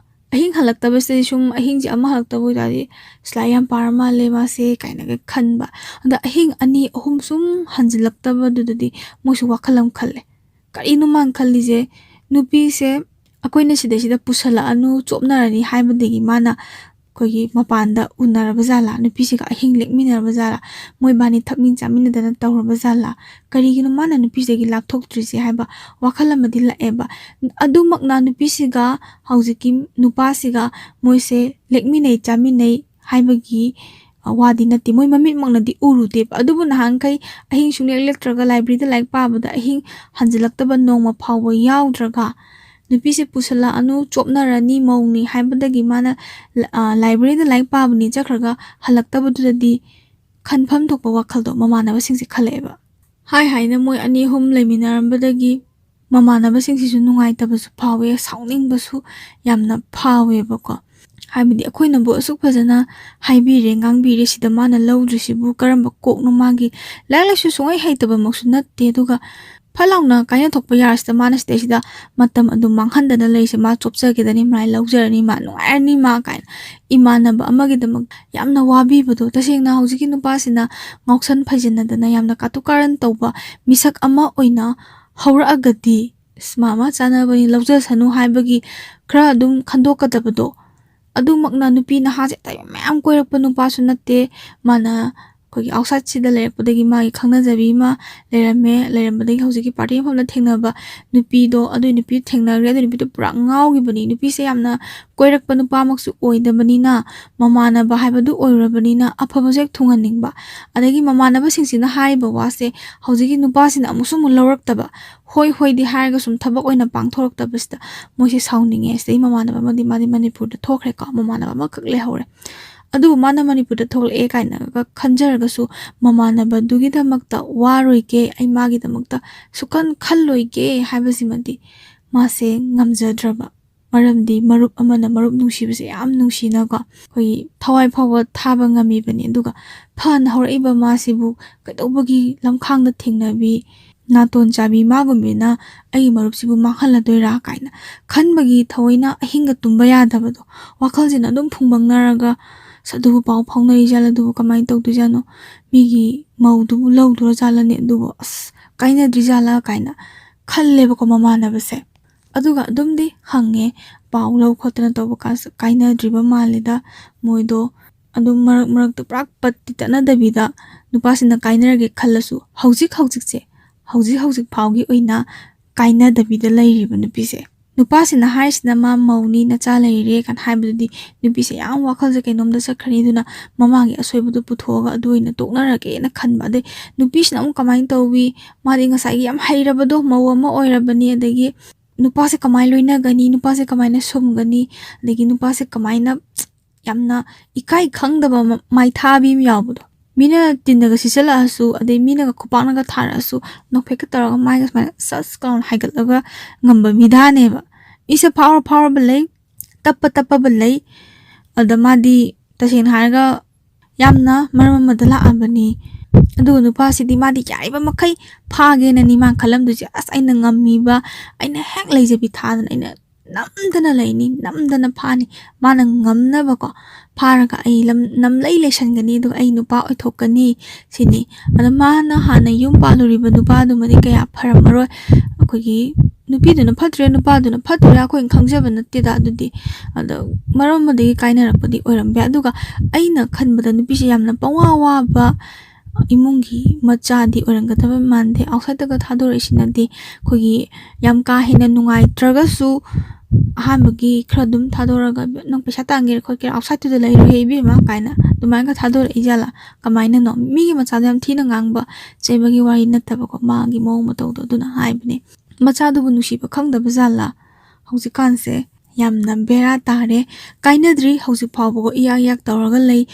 ꯑꯍꯤꯡ ꯍꯜꯂꯛꯇꯕꯁꯤꯗꯤ ꯁꯨꯝ, ꯑꯍꯤꯡꯁꯦ ꯑꯃ ꯍꯜꯂꯛꯇꯕ ꯑꯣꯏꯇꯥꯔꯗꯤ, "ꯑꯁ, ꯂꯥꯏꯔꯤꯛ ꯌꯥꯝ ꯄꯥꯔ ꯃꯥꯜꯂꯦ ꯃꯥꯁꯦ" ꯀꯥꯏꯅꯒ ꯈꯟꯕ꯫ ꯑꯗ ꯑꯍꯤꯡ ꯑꯅꯤ ꯑꯍꯨꯝ ꯁꯨꯝ ꯍꯟꯖꯤꯜꯂꯛꯇꯕꯗꯨꯗꯗꯤ ꯃꯣꯏꯁꯨ ꯋꯥꯈꯜ ꯑꯃ ꯈꯜꯂꯦ꯫ ꯀꯔꯤꯅꯣ ꯃꯥꯅ ꯈꯜꯂꯤꯁꯦ? ꯅꯨꯄꯤꯁꯦ ꯑꯩꯈꯣꯏꯅ ꯁꯤꯗꯩꯁꯤꯗ ꯄꯨꯁꯜꯂꯛꯑꯅꯨ, ꯆꯣꯞꯅꯔꯅꯤ ꯍꯥꯏꯕꯗꯒꯤ ꯃꯥꯅ ꯑꯩꯈꯣꯏꯒꯤ ꯃꯄꯥꯟꯗ ꯎꯅꯔꯕ ꯖꯥꯠꯂꯥ? ꯅꯨꯄꯤꯁꯤꯒ ꯑꯍꯤꯡ ꯂꯦꯛꯃꯤꯟꯅꯔꯕ ꯖꯥꯠꯂꯥ? ꯃꯣꯏꯕꯥꯅꯤ ꯊꯛꯃꯤꯟ ꯆꯥꯃꯤꯟꯅꯗꯅ ꯇꯧꯔꯕ ꯖꯥꯠꯂꯥ? ꯀꯔꯤꯒꯤꯅꯣ ꯃꯥꯅ ꯅꯨꯄꯤꯁꯤꯗꯒꯤ ꯂꯥꯞꯊꯣꯛꯇ꯭ꯔꯤꯁꯦ ꯍꯥꯏꯕ ꯋꯥꯈꯜ ꯑꯃꯗꯤ ꯂꯥꯛꯑꯦꯕ꯫ ꯑꯗꯨꯃꯛꯅ ꯅꯨꯄꯤꯁꯤꯒ ꯍꯧꯖꯤꯛꯀꯤ ꯅꯨꯄꯥꯁꯤꯒ ꯃꯣꯏꯁꯦ ꯂꯦꯛꯃꯤꯟꯅꯩ ꯆꯥꯃꯤꯟꯅꯩ ꯍꯥꯏꯕꯒꯤ, ꯑ, ꯋꯥꯗꯤ ꯅꯠꯇꯦ꯫ ꯃꯣꯏ ꯃꯃꯤꯠꯃꯛꯅꯗꯤ ꯎꯔꯨꯗꯦꯕ꯫ ꯑꯗꯨꯕꯨ ꯅꯍꯥꯟꯈꯩ ꯑꯍꯤꯡ ꯁꯨꯡꯂꯦꯛ ꯂꯦꯛꯇ꯭ꯔꯒ ꯂꯥꯏꯕ꯭ꯔꯦꯔꯤꯗ ꯂꯥꯏꯔꯤꯛ ꯄꯥꯕꯗ ꯑꯍꯤꯡ ꯍꯟꯖꯤꯜꯂꯛꯇꯕ ꯅꯣꯡꯃ ꯐꯥꯎꯕ ꯌꯥꯎꯗ꯭ꯔꯒ, ꯅꯨꯄꯤꯁꯦ ꯄꯨꯁꯜꯂꯛꯑꯅꯨ, ꯆꯣꯞꯅꯔꯅꯤ, ꯃꯧꯅꯤ ꯍꯥꯏꯕꯗꯒꯤ ꯃꯥꯅ ꯂ-, ꯑ, ꯂꯥꯏꯕ꯭ꯔꯦꯔꯤꯗ ꯂꯥꯏꯔꯤꯛ ꯄꯥꯕꯅꯤ ꯆꯠꯈ꯭ꯔꯒ ꯍꯜꯂꯛꯇꯕꯗꯨꯗꯗꯤ ꯈꯟꯐꯝ ꯊꯣꯛꯄ ꯋꯥꯈꯜꯗꯣ ꯃꯃꯥꯟꯅꯕꯁꯤꯡꯁꯦ ꯈꯜꯂꯛꯑꯦꯕ꯫ ꯍꯥꯏ ꯍꯥꯏꯅ ꯃꯣꯏ ꯑꯅꯤ ꯑꯍꯨꯝ ꯂꯩꯃꯤꯟꯅꯔꯝꯕꯗꯒꯤ ꯃꯃꯥꯟꯅꯕꯁꯤꯡꯁꯤꯁꯨ ꯅꯨꯡꯉꯥꯏꯇꯕꯁꯨ ꯐꯥꯎꯋꯦ, ꯁꯥꯎꯅꯤꯡꯕꯁꯨ ꯌꯥꯝꯅ ꯐꯥꯎꯋꯦꯕꯀꯣ꯫ ꯍꯥꯏꯕꯗꯤ ꯑꯩꯈꯣꯏꯅꯕꯨ ꯑꯁꯨꯛ ꯐꯖꯅ ꯍꯥꯏꯕꯤꯔꯦ, ꯉꯥꯡꯕꯤꯔꯦ, ꯁꯤꯗ ꯃꯥꯅ ꯂꯧꯗ꯭ꯔꯤꯁꯤꯕꯨ ꯀꯔꯝꯕ ꯀꯣꯛꯅꯣ? ꯃꯥꯒꯤ ꯂꯥꯏꯔꯤꯛ ꯂꯥꯏꯁꯨ ꯁꯨꯡꯍꯩ ꯍꯩꯇꯕꯃꯛꯁꯨ ꯅꯠꯇꯦ, ꯑꯗꯨꯒ ꯐꯠ ꯂꯥꯎꯅ ꯀꯥꯏꯅꯊꯣꯛꯄ ꯌꯥꯔꯁꯤꯗ ꯃꯥꯅ ꯁꯤꯗꯩꯁꯤꯗ ꯃꯇꯝ ꯑꯗꯨꯝ ꯃꯥꯡꯍꯟꯗꯅ ꯂꯩꯔꯤꯁꯦ, "ꯃꯥ ꯆꯣꯞꯆꯈꯤꯗꯅꯤ, ꯃꯥ ꯂꯧꯖꯔꯅꯤ, ꯃꯥ ꯅꯨꯡꯉꯥꯏꯔꯅꯤ ꯃꯥ" ꯀꯥꯏꯅ ꯏꯃꯥꯟꯅꯕ ꯑꯃꯒꯤꯗꯃꯛ ꯌꯥꯝꯅ ꯋꯥꯕꯤꯕꯗꯣ꯫ ꯇꯁꯦꯡꯅ ꯍꯧꯖꯤꯛꯀꯤ ꯅꯨꯄꯥꯁꯤꯅ ꯉꯥꯎꯁꯟ ꯐꯩꯖꯤꯟꯅꯗꯅ ꯌꯥꯝꯅ ꯀꯥꯇꯨ ꯀꯥꯔꯟ ꯇꯧꯕ ꯃꯤꯁꯛ ꯑꯃ ꯑꯣꯏꯅ ꯍꯧꯔꯛꯑꯒꯗꯤ, "ꯑꯁ, ꯃꯥ ꯑꯃ ꯆꯥꯟꯅꯕꯅꯤ, ꯂꯧꯖꯁꯅꯨ" ꯍꯥꯏꯕꯒꯤ ꯈꯔ ꯑꯗꯨꯝ ꯈꯟꯗꯣꯛꯀꯗꯕꯗꯣ꯫ ꯑꯗꯨꯃꯛꯅ ꯅꯨꯄꯤ ꯅꯍꯥꯁꯦ ꯑꯇꯩ ꯃꯌꯥꯝ ꯀꯣꯏꯔꯛꯄ ꯅꯨꯄꯥꯁꯨ ꯅꯠꯇꯦ꯫ ꯃꯥꯅ ꯑꯩꯈꯣꯏꯒꯤ ꯑꯥꯎꯠꯁꯥꯏꯠꯁꯤꯗ ꯂꯩꯔꯛꯄꯗꯒꯤ ꯃꯥꯒꯤ ꯈꯪꯅꯖꯕꯤ ꯑꯃ ꯂꯩꯔꯝꯃꯦ, ꯂꯩꯔꯝꯕꯗꯒꯤ ꯍꯧꯖꯤꯛꯀꯤ ꯄꯥꯔꯇꯤ ꯃꯐꯝꯗ ꯊꯦꯡꯅꯕ ꯅꯨꯄꯤꯗꯣ, ꯑꯗꯨꯏ ꯅꯨꯄꯤꯗꯣ ꯊꯦꯡꯅꯈ꯭ꯔꯦ꯫ ꯑꯗꯨꯏ ꯅꯨꯄꯤꯗꯣ ꯄꯨꯔꯥ ꯉꯥꯎꯈꯤꯕꯅꯤ꯫ ꯅꯨꯄꯤꯁꯦ ꯌꯥꯝꯅ ꯀꯣꯏꯔꯛꯄ ꯅꯨꯄꯥꯃꯛꯁꯨ ꯑꯣꯏꯗꯕꯅꯤꯅ, ꯃꯃꯥꯟꯅꯕ ꯍꯥꯏꯕꯗꯨ ꯑꯣꯏꯔꯨꯔꯕꯅꯤꯅ ꯑꯐꯕꯁꯦ ꯍꯦꯛ ꯊꯨꯡꯍꯟꯅꯤꯡꯕ꯫ ꯑꯗꯒꯤ ꯃꯃꯥꯟꯅꯕꯁꯤꯡꯁꯤꯅ ꯍꯥꯏꯔꯤꯕ ꯋꯥꯁꯦ ꯍꯧꯖꯤꯛꯀꯤ ꯅꯨꯄꯥꯁꯤꯅ ꯑꯃꯨꯛꯁꯨ ꯑꯃꯨꯛ ꯂꯧꯔꯛꯇꯕ, ꯍꯣꯏ ꯍꯣꯏꯗꯤ ꯍꯥꯏꯔꯒ ꯁꯨꯝ ꯊꯕꯛ ꯑꯣꯏꯅ ꯄꯥꯡꯊꯣꯔꯛꯇꯕꯁꯤꯗ ꯃꯣꯏꯁꯦ ꯁꯥꯎꯅꯤꯡꯉꯦ꯫ ꯁꯤꯗꯩ ꯃꯃꯥꯟꯅꯕ ꯑꯃꯗꯤ ꯃꯥꯗꯤ ꯃꯅꯤꯄꯨꯔꯗ ꯊꯣꯛꯈ꯭ꯔꯦꯀꯣ, ꯃꯃꯥꯟꯅꯕ ꯑꯃꯈꯛ ꯂꯩꯍꯧꯔꯦ꯫ ꯑꯗꯨꯕꯨ ꯃꯥꯅ ꯃꯅꯤꯄꯨꯔꯗ ꯊꯣꯛꯂꯛꯑꯦ ꯀꯥꯏꯅꯒ ꯈꯟꯖꯔꯒꯁꯨ, ꯃꯃꯥꯟꯅꯕꯗꯨꯒꯤꯗꯃꯛꯇ ꯋꯥꯔꯣꯏꯒꯦ, ꯑꯩ ꯃꯥꯒꯤꯗꯃꯛꯇ ꯁꯨꯛꯈꯟ ꯈꯜꯂꯣꯏꯒꯦ ꯍꯥꯏꯕꯁꯤꯃꯗꯤ ꯃꯥꯁꯦ ꯉꯝꯖꯗ꯭ꯔꯕ꯫ ꯃꯔꯝꯗꯤ ꯃꯔꯨꯞ ꯑꯃꯅ ꯃꯔꯨꯞ ꯅꯨꯡꯁꯤꯕꯁꯦ ꯌꯥꯝ ꯅꯨꯡꯁꯤꯅꯀꯣ, ꯑꯩꯈꯣꯏꯒꯤ ꯊꯋꯥꯏ ꯐꯥꯎꯕ ꯊꯥꯕ ꯉꯝꯃꯤꯕꯅꯤ꯫ ꯑꯗꯨꯒ ꯐꯅ ꯍꯧꯔꯛꯏꯕ ꯃꯥꯁꯤꯕꯨ ꯀꯩꯗꯧꯕꯒꯤ ꯂꯝꯈꯥꯡꯗ ꯊꯦꯡꯅꯕꯤ, ꯅꯥꯇꯣꯟ ꯆꯥꯕꯤ ꯃꯥꯒꯨꯝꯕꯤꯅ ꯑꯩꯒꯤ ꯃꯔꯨꯞꯁꯤꯕꯨ ꯃꯥꯡꯍꯜꯂꯗꯣꯏꯔꯥ ꯀꯥꯏꯅ ꯈꯟꯕꯒꯤ ꯊꯑꯣꯏꯅ ꯑꯍꯤꯡꯒ ꯇꯨꯝꯕ ꯌꯥꯗꯕꯗꯣ, ꯋꯥꯈꯜꯁꯤꯅ ꯑꯗꯨꯝ ꯐꯨꯡꯕꯪꯅꯔꯒ, "ꯑꯁ, ꯑꯗꯨꯕꯨ ꯄꯥꯎ ꯐꯥꯎꯅꯔꯤꯖꯥꯠꯂ? ꯑꯗꯨꯕꯨ ꯀꯃꯥꯏꯅ ꯇꯧꯗꯣꯏꯖꯥꯠꯅꯣ? ꯃꯤꯒꯤ ꯃꯧꯗꯨꯕꯨ ꯂꯧꯗꯣꯔꯖꯥꯠꯂꯅꯦ? ꯑꯗꯨꯕꯨ ꯑꯁ, ꯀꯥꯏꯅꯗ꯭ꯔꯤꯖꯥꯠꯂ?" ꯀꯥꯏꯅ ꯈꯜꯂꯦꯕꯀꯣ ꯃꯃꯥꯟꯅꯕꯁꯦ꯫ ꯑꯗꯨꯒ ꯑꯗꯨꯝꯗꯤ ꯍꯪꯉꯦ, ꯄꯥꯎ ꯂꯧ ꯈꯣꯠꯇꯅ ꯇꯧꯕ ꯀꯥꯟꯁꯨ ꯀꯥꯏꯅꯗ꯭ꯔꯤꯕ ꯃꯥꯜꯂꯦꯗ ꯃꯣꯏꯗꯣ꯫ ꯑꯗꯨꯝ ꯃꯔꯛ ꯃꯔꯛꯇ ꯄꯨꯔꯥ ꯄꯠꯇꯤ ꯇꯠꯅꯗꯕꯤꯗ, ꯅꯨꯄꯥꯁꯤꯅ ꯀꯥꯏꯅꯔꯒꯦ ꯈꯜꯂꯁꯨ, ꯍꯧꯖꯤꯛ ꯍꯧꯖꯤꯛꯁꯦ, ꯍꯧꯖꯤꯛ ꯍꯧꯖꯤꯛ ꯐꯥꯎꯒꯤ ꯑꯣꯏꯅ ꯀꯥꯏꯅꯗꯕꯤꯗ ꯂꯩꯔꯤꯕ ꯅꯨꯄꯤꯁꯦ꯫ ꯅꯨꯄꯥꯁꯤꯅ ꯍꯥꯏꯔꯤꯁꯤꯅ ꯃꯥ ꯃꯧꯅꯤ, ꯅꯆꯥ ꯂꯩꯔꯦ ꯀꯥꯏꯅ ꯍꯥꯏꯕꯗꯨꯗꯤ ꯅꯨꯄꯤꯁꯦ ꯌꯥꯝ ꯋꯥꯈꯜꯁꯦ ꯀꯩꯅꯣꯝꯗ ꯆꯠꯈ꯭ꯔꯅꯤ꯫ ꯑꯗꯨꯅ ꯃꯃꯥꯒꯤ ꯑꯁꯣꯏꯕꯗꯣ ꯄꯨꯊꯣꯛꯑꯒ ꯑꯗꯨ ꯑꯣꯏꯅ ꯇꯣꯛꯅꯔꯒꯦꯅ ꯈꯟꯕ꯫ ꯑꯗꯩ ꯅꯨꯄꯤꯁꯤꯅ ꯑꯃꯨꯛ ꯀꯃꯥꯏꯅ ꯇꯧꯋꯤ? ꯃꯥꯗꯤ ꯉꯁꯥꯏꯒꯤ ꯌꯥꯝ ꯍꯩꯔꯕꯗꯣ, ꯃꯧ ꯑꯃ ꯑꯣꯏꯔꯕꯅꯤ, ꯑꯗꯒꯤ ꯅꯨꯄꯥꯁꯦ ꯀꯃꯥꯏꯅ ꯂꯣꯏꯅꯒꯅꯤ, ꯅꯨꯄꯥꯁꯦ ꯀꯃꯥꯏꯅ ꯁꯨꯝꯒꯅꯤ, ꯑꯗꯒꯤ ꯅꯨꯄꯥꯁꯦ ꯀꯃꯥꯏꯅ, ꯌꯥꯝꯅ ꯏꯀꯥꯏ ꯈꯪꯗꯕ ꯃ-, ꯃꯥꯏꯊꯥꯕꯤ ꯑꯃ ꯌꯥꯎꯕꯗꯣ꯫ ꯃꯤꯅ ꯇꯤꯟꯅꯒ ꯁꯤꯠꯆꯜꯂꯛꯑꯁꯨ, ꯑꯗꯩ ꯃꯤꯅꯒ ꯈꯨꯄꯥꯛꯅꯒ ꯊꯥꯔꯛꯑꯁꯨ, ꯅꯣꯛꯐꯦꯠꯀ ꯇꯧꯔꯒ ꯃꯥꯏꯒ ꯁꯨꯃꯥꯏꯅ ꯁꯁ ꯀꯥꯎꯅ ꯍꯥꯏꯒꯠꯂꯒ ꯉꯝꯕ ꯃꯤꯗꯥꯅꯦꯕ꯫ ꯃꯤꯁꯦ ꯐꯥꯎꯔ ꯐꯥꯎꯔꯕ ꯂꯩ, ꯇꯞꯄ ꯇꯞꯄꯕ ꯂꯩ꯫ ꯑꯗ ꯃꯥꯗꯤ ꯇꯁꯦꯡꯅ ꯍꯥꯏꯔꯒ ꯌꯥꯝꯅ ꯃꯔꯝ ꯑꯃꯗ ꯂꯥꯛꯑꯕꯅꯤ꯫ ꯑꯗꯨꯒ ꯅꯨꯄꯥꯁꯤꯗꯤ ꯃꯥꯗꯤ ꯌꯥꯔꯤꯕ ꯃꯈꯩ ꯐꯥꯒꯦꯅꯅꯤ ꯃꯥꯅ ꯈꯜꯂꯝꯗꯣꯏꯁꯦ꯫ "ꯑꯁ, ꯑꯩꯅ ꯉꯝꯃꯤꯕ, ꯑꯩꯅ ꯍꯦꯛ ꯂꯩꯖꯕꯤ ꯊꯥꯗꯅ ꯑꯩꯅ ꯅꯝꯗꯅ ꯂꯩꯅꯤ, ꯅꯝꯗꯅ ꯐꯥꯅꯤ꯫ ꯃꯥꯅ ꯉꯝꯅꯕꯀꯣ, ꯐꯥꯔꯒ ꯑꯩ ꯂꯝ-, ꯅꯝꯂꯩ ꯂꯩꯁꯟꯒꯅꯤ, ꯑꯗꯨꯒ ꯑꯩ ꯅꯨꯄꯥ ꯑꯣꯏꯊꯣꯛꯀꯅꯤ", ꯁꯤꯅꯤ꯫ ꯑꯗꯣ ꯃꯥꯅ ꯍꯥꯟꯅ ꯌꯨꯝ ꯄꯥꯜꯂꯨꯔꯤꯕ ꯅꯨꯄꯥꯗꯨꯃꯗꯤ ꯀꯌꯥ ꯐꯔꯝꯃꯔꯣꯏ꯫ ꯑꯩꯈꯣꯏꯒꯤ ꯅꯨꯄꯤꯗꯨꯅ ꯐꯠꯇ꯭ꯔꯦ, ꯅꯨꯄꯥꯗꯨꯅ ꯐꯠꯇ꯭ꯔꯦ, ꯑꯩꯈꯣꯏꯅ ꯈꯪꯖꯕ ꯅꯠꯇꯦꯗ꯫ ꯑꯗꯨꯗꯤ ꯑꯗꯣ ꯃꯔꯝ ꯑꯃꯗꯒꯤ ꯀꯥꯏꯅꯔꯛꯄꯗꯤ ꯑꯣꯏꯔꯝꯕ ꯌꯥꯏ꯫ ꯑꯗꯨꯒ ꯑꯩꯅ ꯈꯟꯕꯗ ꯅꯨꯄꯤꯁꯦ ꯌꯥꯝꯅ ꯄꯪꯋꯥ ꯋꯥꯕ ꯏꯃꯨꯡꯒꯤ ꯃꯆꯥꯗꯤ ꯑꯣꯏꯔꯝꯒꯗꯕ ꯃꯥꯟꯗꯦ꯫ ꯑꯥꯎꯠꯁꯥꯏꯠꯇꯒ ꯊꯥꯗꯣꯔꯛꯏꯁꯤꯅꯗꯤ ꯑꯩꯈꯣꯏꯒꯤ ꯌꯥꯝ ꯀꯥ ꯍꯦꯟꯅ ꯅꯨꯡꯉꯥꯏꯇ꯭ꯔꯒꯁꯨ, ꯑꯍꯥꯟꯕꯒꯤ ꯈꯔ ꯑꯗꯨꯝ ꯊꯥꯗꯣꯔꯒ, "ꯅꯪ ꯄꯩꯁꯥ ꯇꯥꯟꯒꯦꯔꯥ ꯈꯣꯠꯀꯦꯔꯥ ꯑꯥꯎꯠꯁꯥꯏꯠꯇꯨꯗ ꯂꯩꯔꯨꯍꯦ ꯏꯕꯦꯝꯃ" ꯀꯥꯏꯅ ꯑꯗꯨꯃꯥꯏꯅꯒ ꯊꯥꯗꯣꯔꯛꯏ ꯖꯥꯠꯂꯥ? ꯀꯃꯥꯏꯅꯅꯣ? ꯃꯤꯒꯤ ꯃꯆꯥꯗ ꯌꯥꯝ ꯊꯤꯅ ꯉꯥꯡꯕ ꯆꯩꯕꯒꯤ ꯋꯥꯔꯤ ꯅꯠꯇꯕꯀꯣ, ꯃꯥꯒꯤ ꯃꯑꯣꯡ ꯃꯇꯧꯗꯣ ꯑꯗꯨꯅ ꯍꯥꯏꯕꯅꯦ꯫ ꯃꯆꯥꯗꯨꯕꯨ ꯅꯨꯡꯁꯤꯕ ꯈꯪꯗꯕ ꯖꯥꯠꯂꯥ? ꯍꯧꯖꯤꯛꯀꯥꯟꯁꯦ ꯌꯥꯝꯅ ꯕꯦꯔꯥ ꯇꯥꯔꯦ꯫ ꯀꯥꯏꯅꯗ꯭ꯔꯤ ꯍꯧꯖꯤꯛ ꯐꯥꯎꯕꯒ ꯏꯌꯥꯛ ꯏꯌꯥꯛ ꯇꯧꯔꯒ ꯂꯩ꯫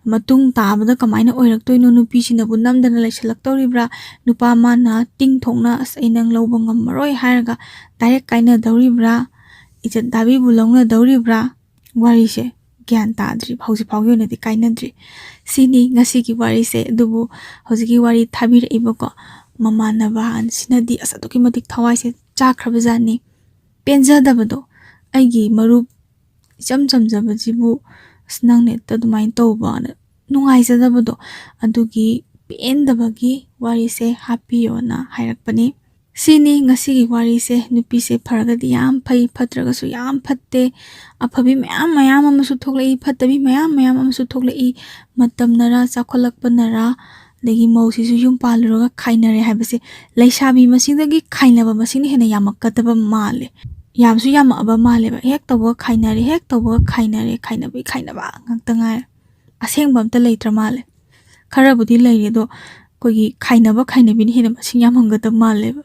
ꯃꯇꯨꯡ ꯇꯥꯕꯗ ꯀꯃꯥꯏꯅ ꯑꯣꯏꯔꯛꯇꯣꯏꯅꯣ? ꯅꯨꯄꯤꯁꯤꯅꯕꯨ ꯅꯝꯗꯅ ꯂꯩꯁꯜꯂꯛꯇꯧꯔꯤꯕ꯭ꯔꯥ? ꯅꯨꯄꯥ ꯃꯥꯅ ꯇꯤꯡ ꯊꯣꯛꯅ "ꯑꯁ, ꯑꯩ ꯅꯪ ꯂꯧꯕ ꯉꯝꯃꯔꯣꯏ" ꯍꯥꯏꯔꯒ ꯗꯥꯏꯔꯦꯛ ꯀꯥꯏꯅꯗꯧꯔꯤꯕ꯭ꯔꯥ? ꯏꯖꯠ ꯗꯥꯕꯤꯕꯨ ꯂꯧꯅꯗꯧꯔꯤꯕ꯭ꯔꯥ? ꯋꯥꯔꯤꯁꯦ ꯒ꯭ꯌꯥꯟ ꯇꯥꯗ꯭ꯔꯤ꯫ ꯍꯧꯖꯤꯛ ꯐꯥꯎꯒꯤ ꯑꯣꯏꯅꯗꯤ ꯀꯥꯏꯅꯗ꯭ꯔꯤ꯫ ꯁꯤꯅꯤ ꯉꯁꯤꯒꯤ ꯋꯥꯔꯤꯁꯦ꯫ ꯑꯗꯨꯕꯨ ꯍꯧꯖꯤꯛꯀꯤ ꯋꯥꯔꯤ ꯊꯥꯕꯤꯔꯛꯏꯕꯀꯣ ꯃꯃꯥꯟꯅꯕ ꯑꯍꯟꯁꯤꯅꯗꯤ ꯑꯁ ꯑꯗꯨꯛꯀꯤ ꯃꯇꯤꯛ ꯊꯋꯥꯏꯁꯦ ꯆꯥꯛꯈ꯭ꯔꯕꯖꯥꯠꯅꯤ꯫ ꯄꯦꯟꯖꯗꯕꯗꯣ, "ꯑꯩꯒꯤ ꯃꯔꯨꯞ ꯏꯆꯝ ꯆꯝꯖꯕꯁꯤꯕꯨ ꯑꯁ ꯅꯪꯅ ꯍꯦꯛꯇ ꯑꯗꯨꯃꯥꯏꯅ ꯇꯧꯕꯅ" ꯅꯨꯡꯉꯥꯏꯖꯗꯕꯗꯣ, ꯑꯗꯨꯒꯤ ꯄꯦꯟꯗꯕꯒꯤ ꯋꯥꯔꯤꯁꯦ ꯍꯥꯞꯄꯤꯌꯣꯅ ꯍꯥꯏꯔꯛꯄꯅꯤ꯫ ꯁꯤꯅꯤ ꯉꯁꯤꯒꯤ ꯋꯥꯔꯤꯁꯦ꯫ ꯅꯨꯄꯤꯁꯦ ꯐꯔꯒꯗꯤ ꯌꯥꯝ ꯐꯩ, ꯐꯠꯇ꯭ꯔꯒꯁꯨ ꯌꯥꯝ ꯐꯠꯇꯦ꯫ ꯑꯐꯕꯤ ꯃꯌꯥꯝ ꯃꯌꯥꯝ ꯑꯃꯁꯨ ꯊꯣꯛꯂꯛꯏ, ꯐꯠꯇꯕꯤ ꯃꯌꯥꯝ ꯃꯌꯥꯝ ꯑꯃꯁꯨ ꯊꯣꯛꯂꯛꯏ꯫ ꯃꯇꯝꯅꯔ, ꯆꯥꯎꯈꯠꯂꯛꯄꯅꯔ, ꯑꯗꯒꯤ ꯃꯧꯁꯤꯁꯨ ꯌꯨꯝ ꯄꯥꯜꯂꯨꯔꯒ ꯈꯥꯏꯅꯔꯦ ꯍꯥꯏꯕꯁꯦ ꯂꯩꯁꯥꯕꯤ ꯃꯁꯤꯡꯗꯒꯤ ꯈꯥꯏꯅꯕ ꯃꯁꯤꯡꯅ ꯍꯦꯟꯅ ꯌꯥꯝꯃꯛꯀꯗꯕ ꯃꯥꯜꯂꯦ꯫ ꯌꯥꯝꯁꯨ ꯌꯥꯝꯃꯛꯑꯕ ꯃꯥꯜꯂꯦꯕ꯫ ꯍꯦꯛ ꯇꯧꯕꯒ ꯈꯥꯏꯅꯔꯦ, ꯍꯦꯛ ꯇꯧꯕꯒ ꯈꯥꯏꯅꯔꯦ, ꯈꯥꯏꯅꯕꯒꯤ ꯈꯥꯏꯅꯕ ꯉꯥꯛꯇ ꯉꯥꯏꯔꯦ꯫ ꯑꯁꯦꯡꯕ ꯑꯝꯇ ꯂꯩꯇ꯭ꯔ ꯃꯥꯜꯂꯦ꯫ ꯈꯔꯕꯨꯗꯤ ꯂꯩꯔꯤ, ꯑꯗꯣ ꯑꯩꯈꯣꯏꯒꯤ ꯈꯥꯏꯅꯕ ꯈꯥꯏꯅꯕꯤꯅ ꯍꯦꯟꯅ ꯃꯁꯤꯡ ꯌꯥꯝꯍꯟꯒꯗꯕ ꯃꯥꯜꯂꯦꯕ꯫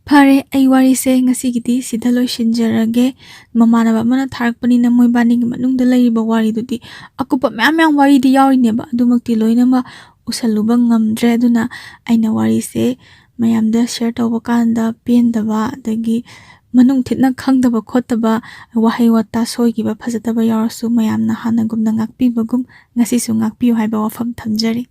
ꯐꯔꯦ, ꯑꯩ ꯋꯥꯔꯤꯁꯦ ꯉꯁꯤꯒꯤꯗꯤ ꯁꯤꯗ ꯂꯣꯏꯁꯤꯟꯖꯔꯒꯦ꯫ ꯃꯃꯥꯟꯅꯕ ꯑꯃꯅ ꯊꯥꯔꯛꯄꯅꯤꯅ ꯃꯣꯏꯕꯥꯅꯤꯒꯤ ꯃꯅꯨꯡꯗ ꯂꯩꯔꯤꯕ ꯋꯥꯔꯤꯗꯨꯗꯤ ꯑꯀꯨꯞꯄ ꯃꯌꯥꯝ ꯃꯌꯥꯝ ꯋꯥꯔꯤꯗꯤ ꯌꯥꯎꯔꯤꯅꯦꯕ, ꯑꯗꯨꯃꯛꯇꯤ ꯂꯣꯏꯅꯃꯛ ꯎꯁꯜꯂꯨꯕ ꯉꯝꯗ꯭ꯔꯦ꯫ ꯑꯗꯨꯅ ꯑꯩꯅ ꯋꯥꯔꯤꯁꯦ ꯃꯌꯥꯝꯗ ꯁꯤꯌꯔ ꯇꯧꯕ ꯀꯥꯟꯗ ꯄꯦꯟꯗꯕ, ꯑꯗꯒꯤ ꯃꯅꯨꯡ ꯊꯤꯠꯅ ꯈꯪꯗꯕ ꯈꯣꯠꯇꯕ, ꯋꯥꯍꯩ ꯋꯥꯇꯥ ꯁꯣꯏꯈꯤꯕ ꯐꯖꯗꯕ ꯌꯥꯎꯔꯁꯨ ꯃꯌꯥꯝꯅ ꯍꯥꯟꯅꯒꯨꯝꯅ ꯉꯥꯛꯄꯤꯕꯒꯨꯝ ꯉꯁꯤꯁꯨ ꯉꯥꯛꯄꯤꯌꯨ ꯍꯥꯏꯕ ꯋꯥꯐꯝ ꯊꯝꯖꯔꯤ꯫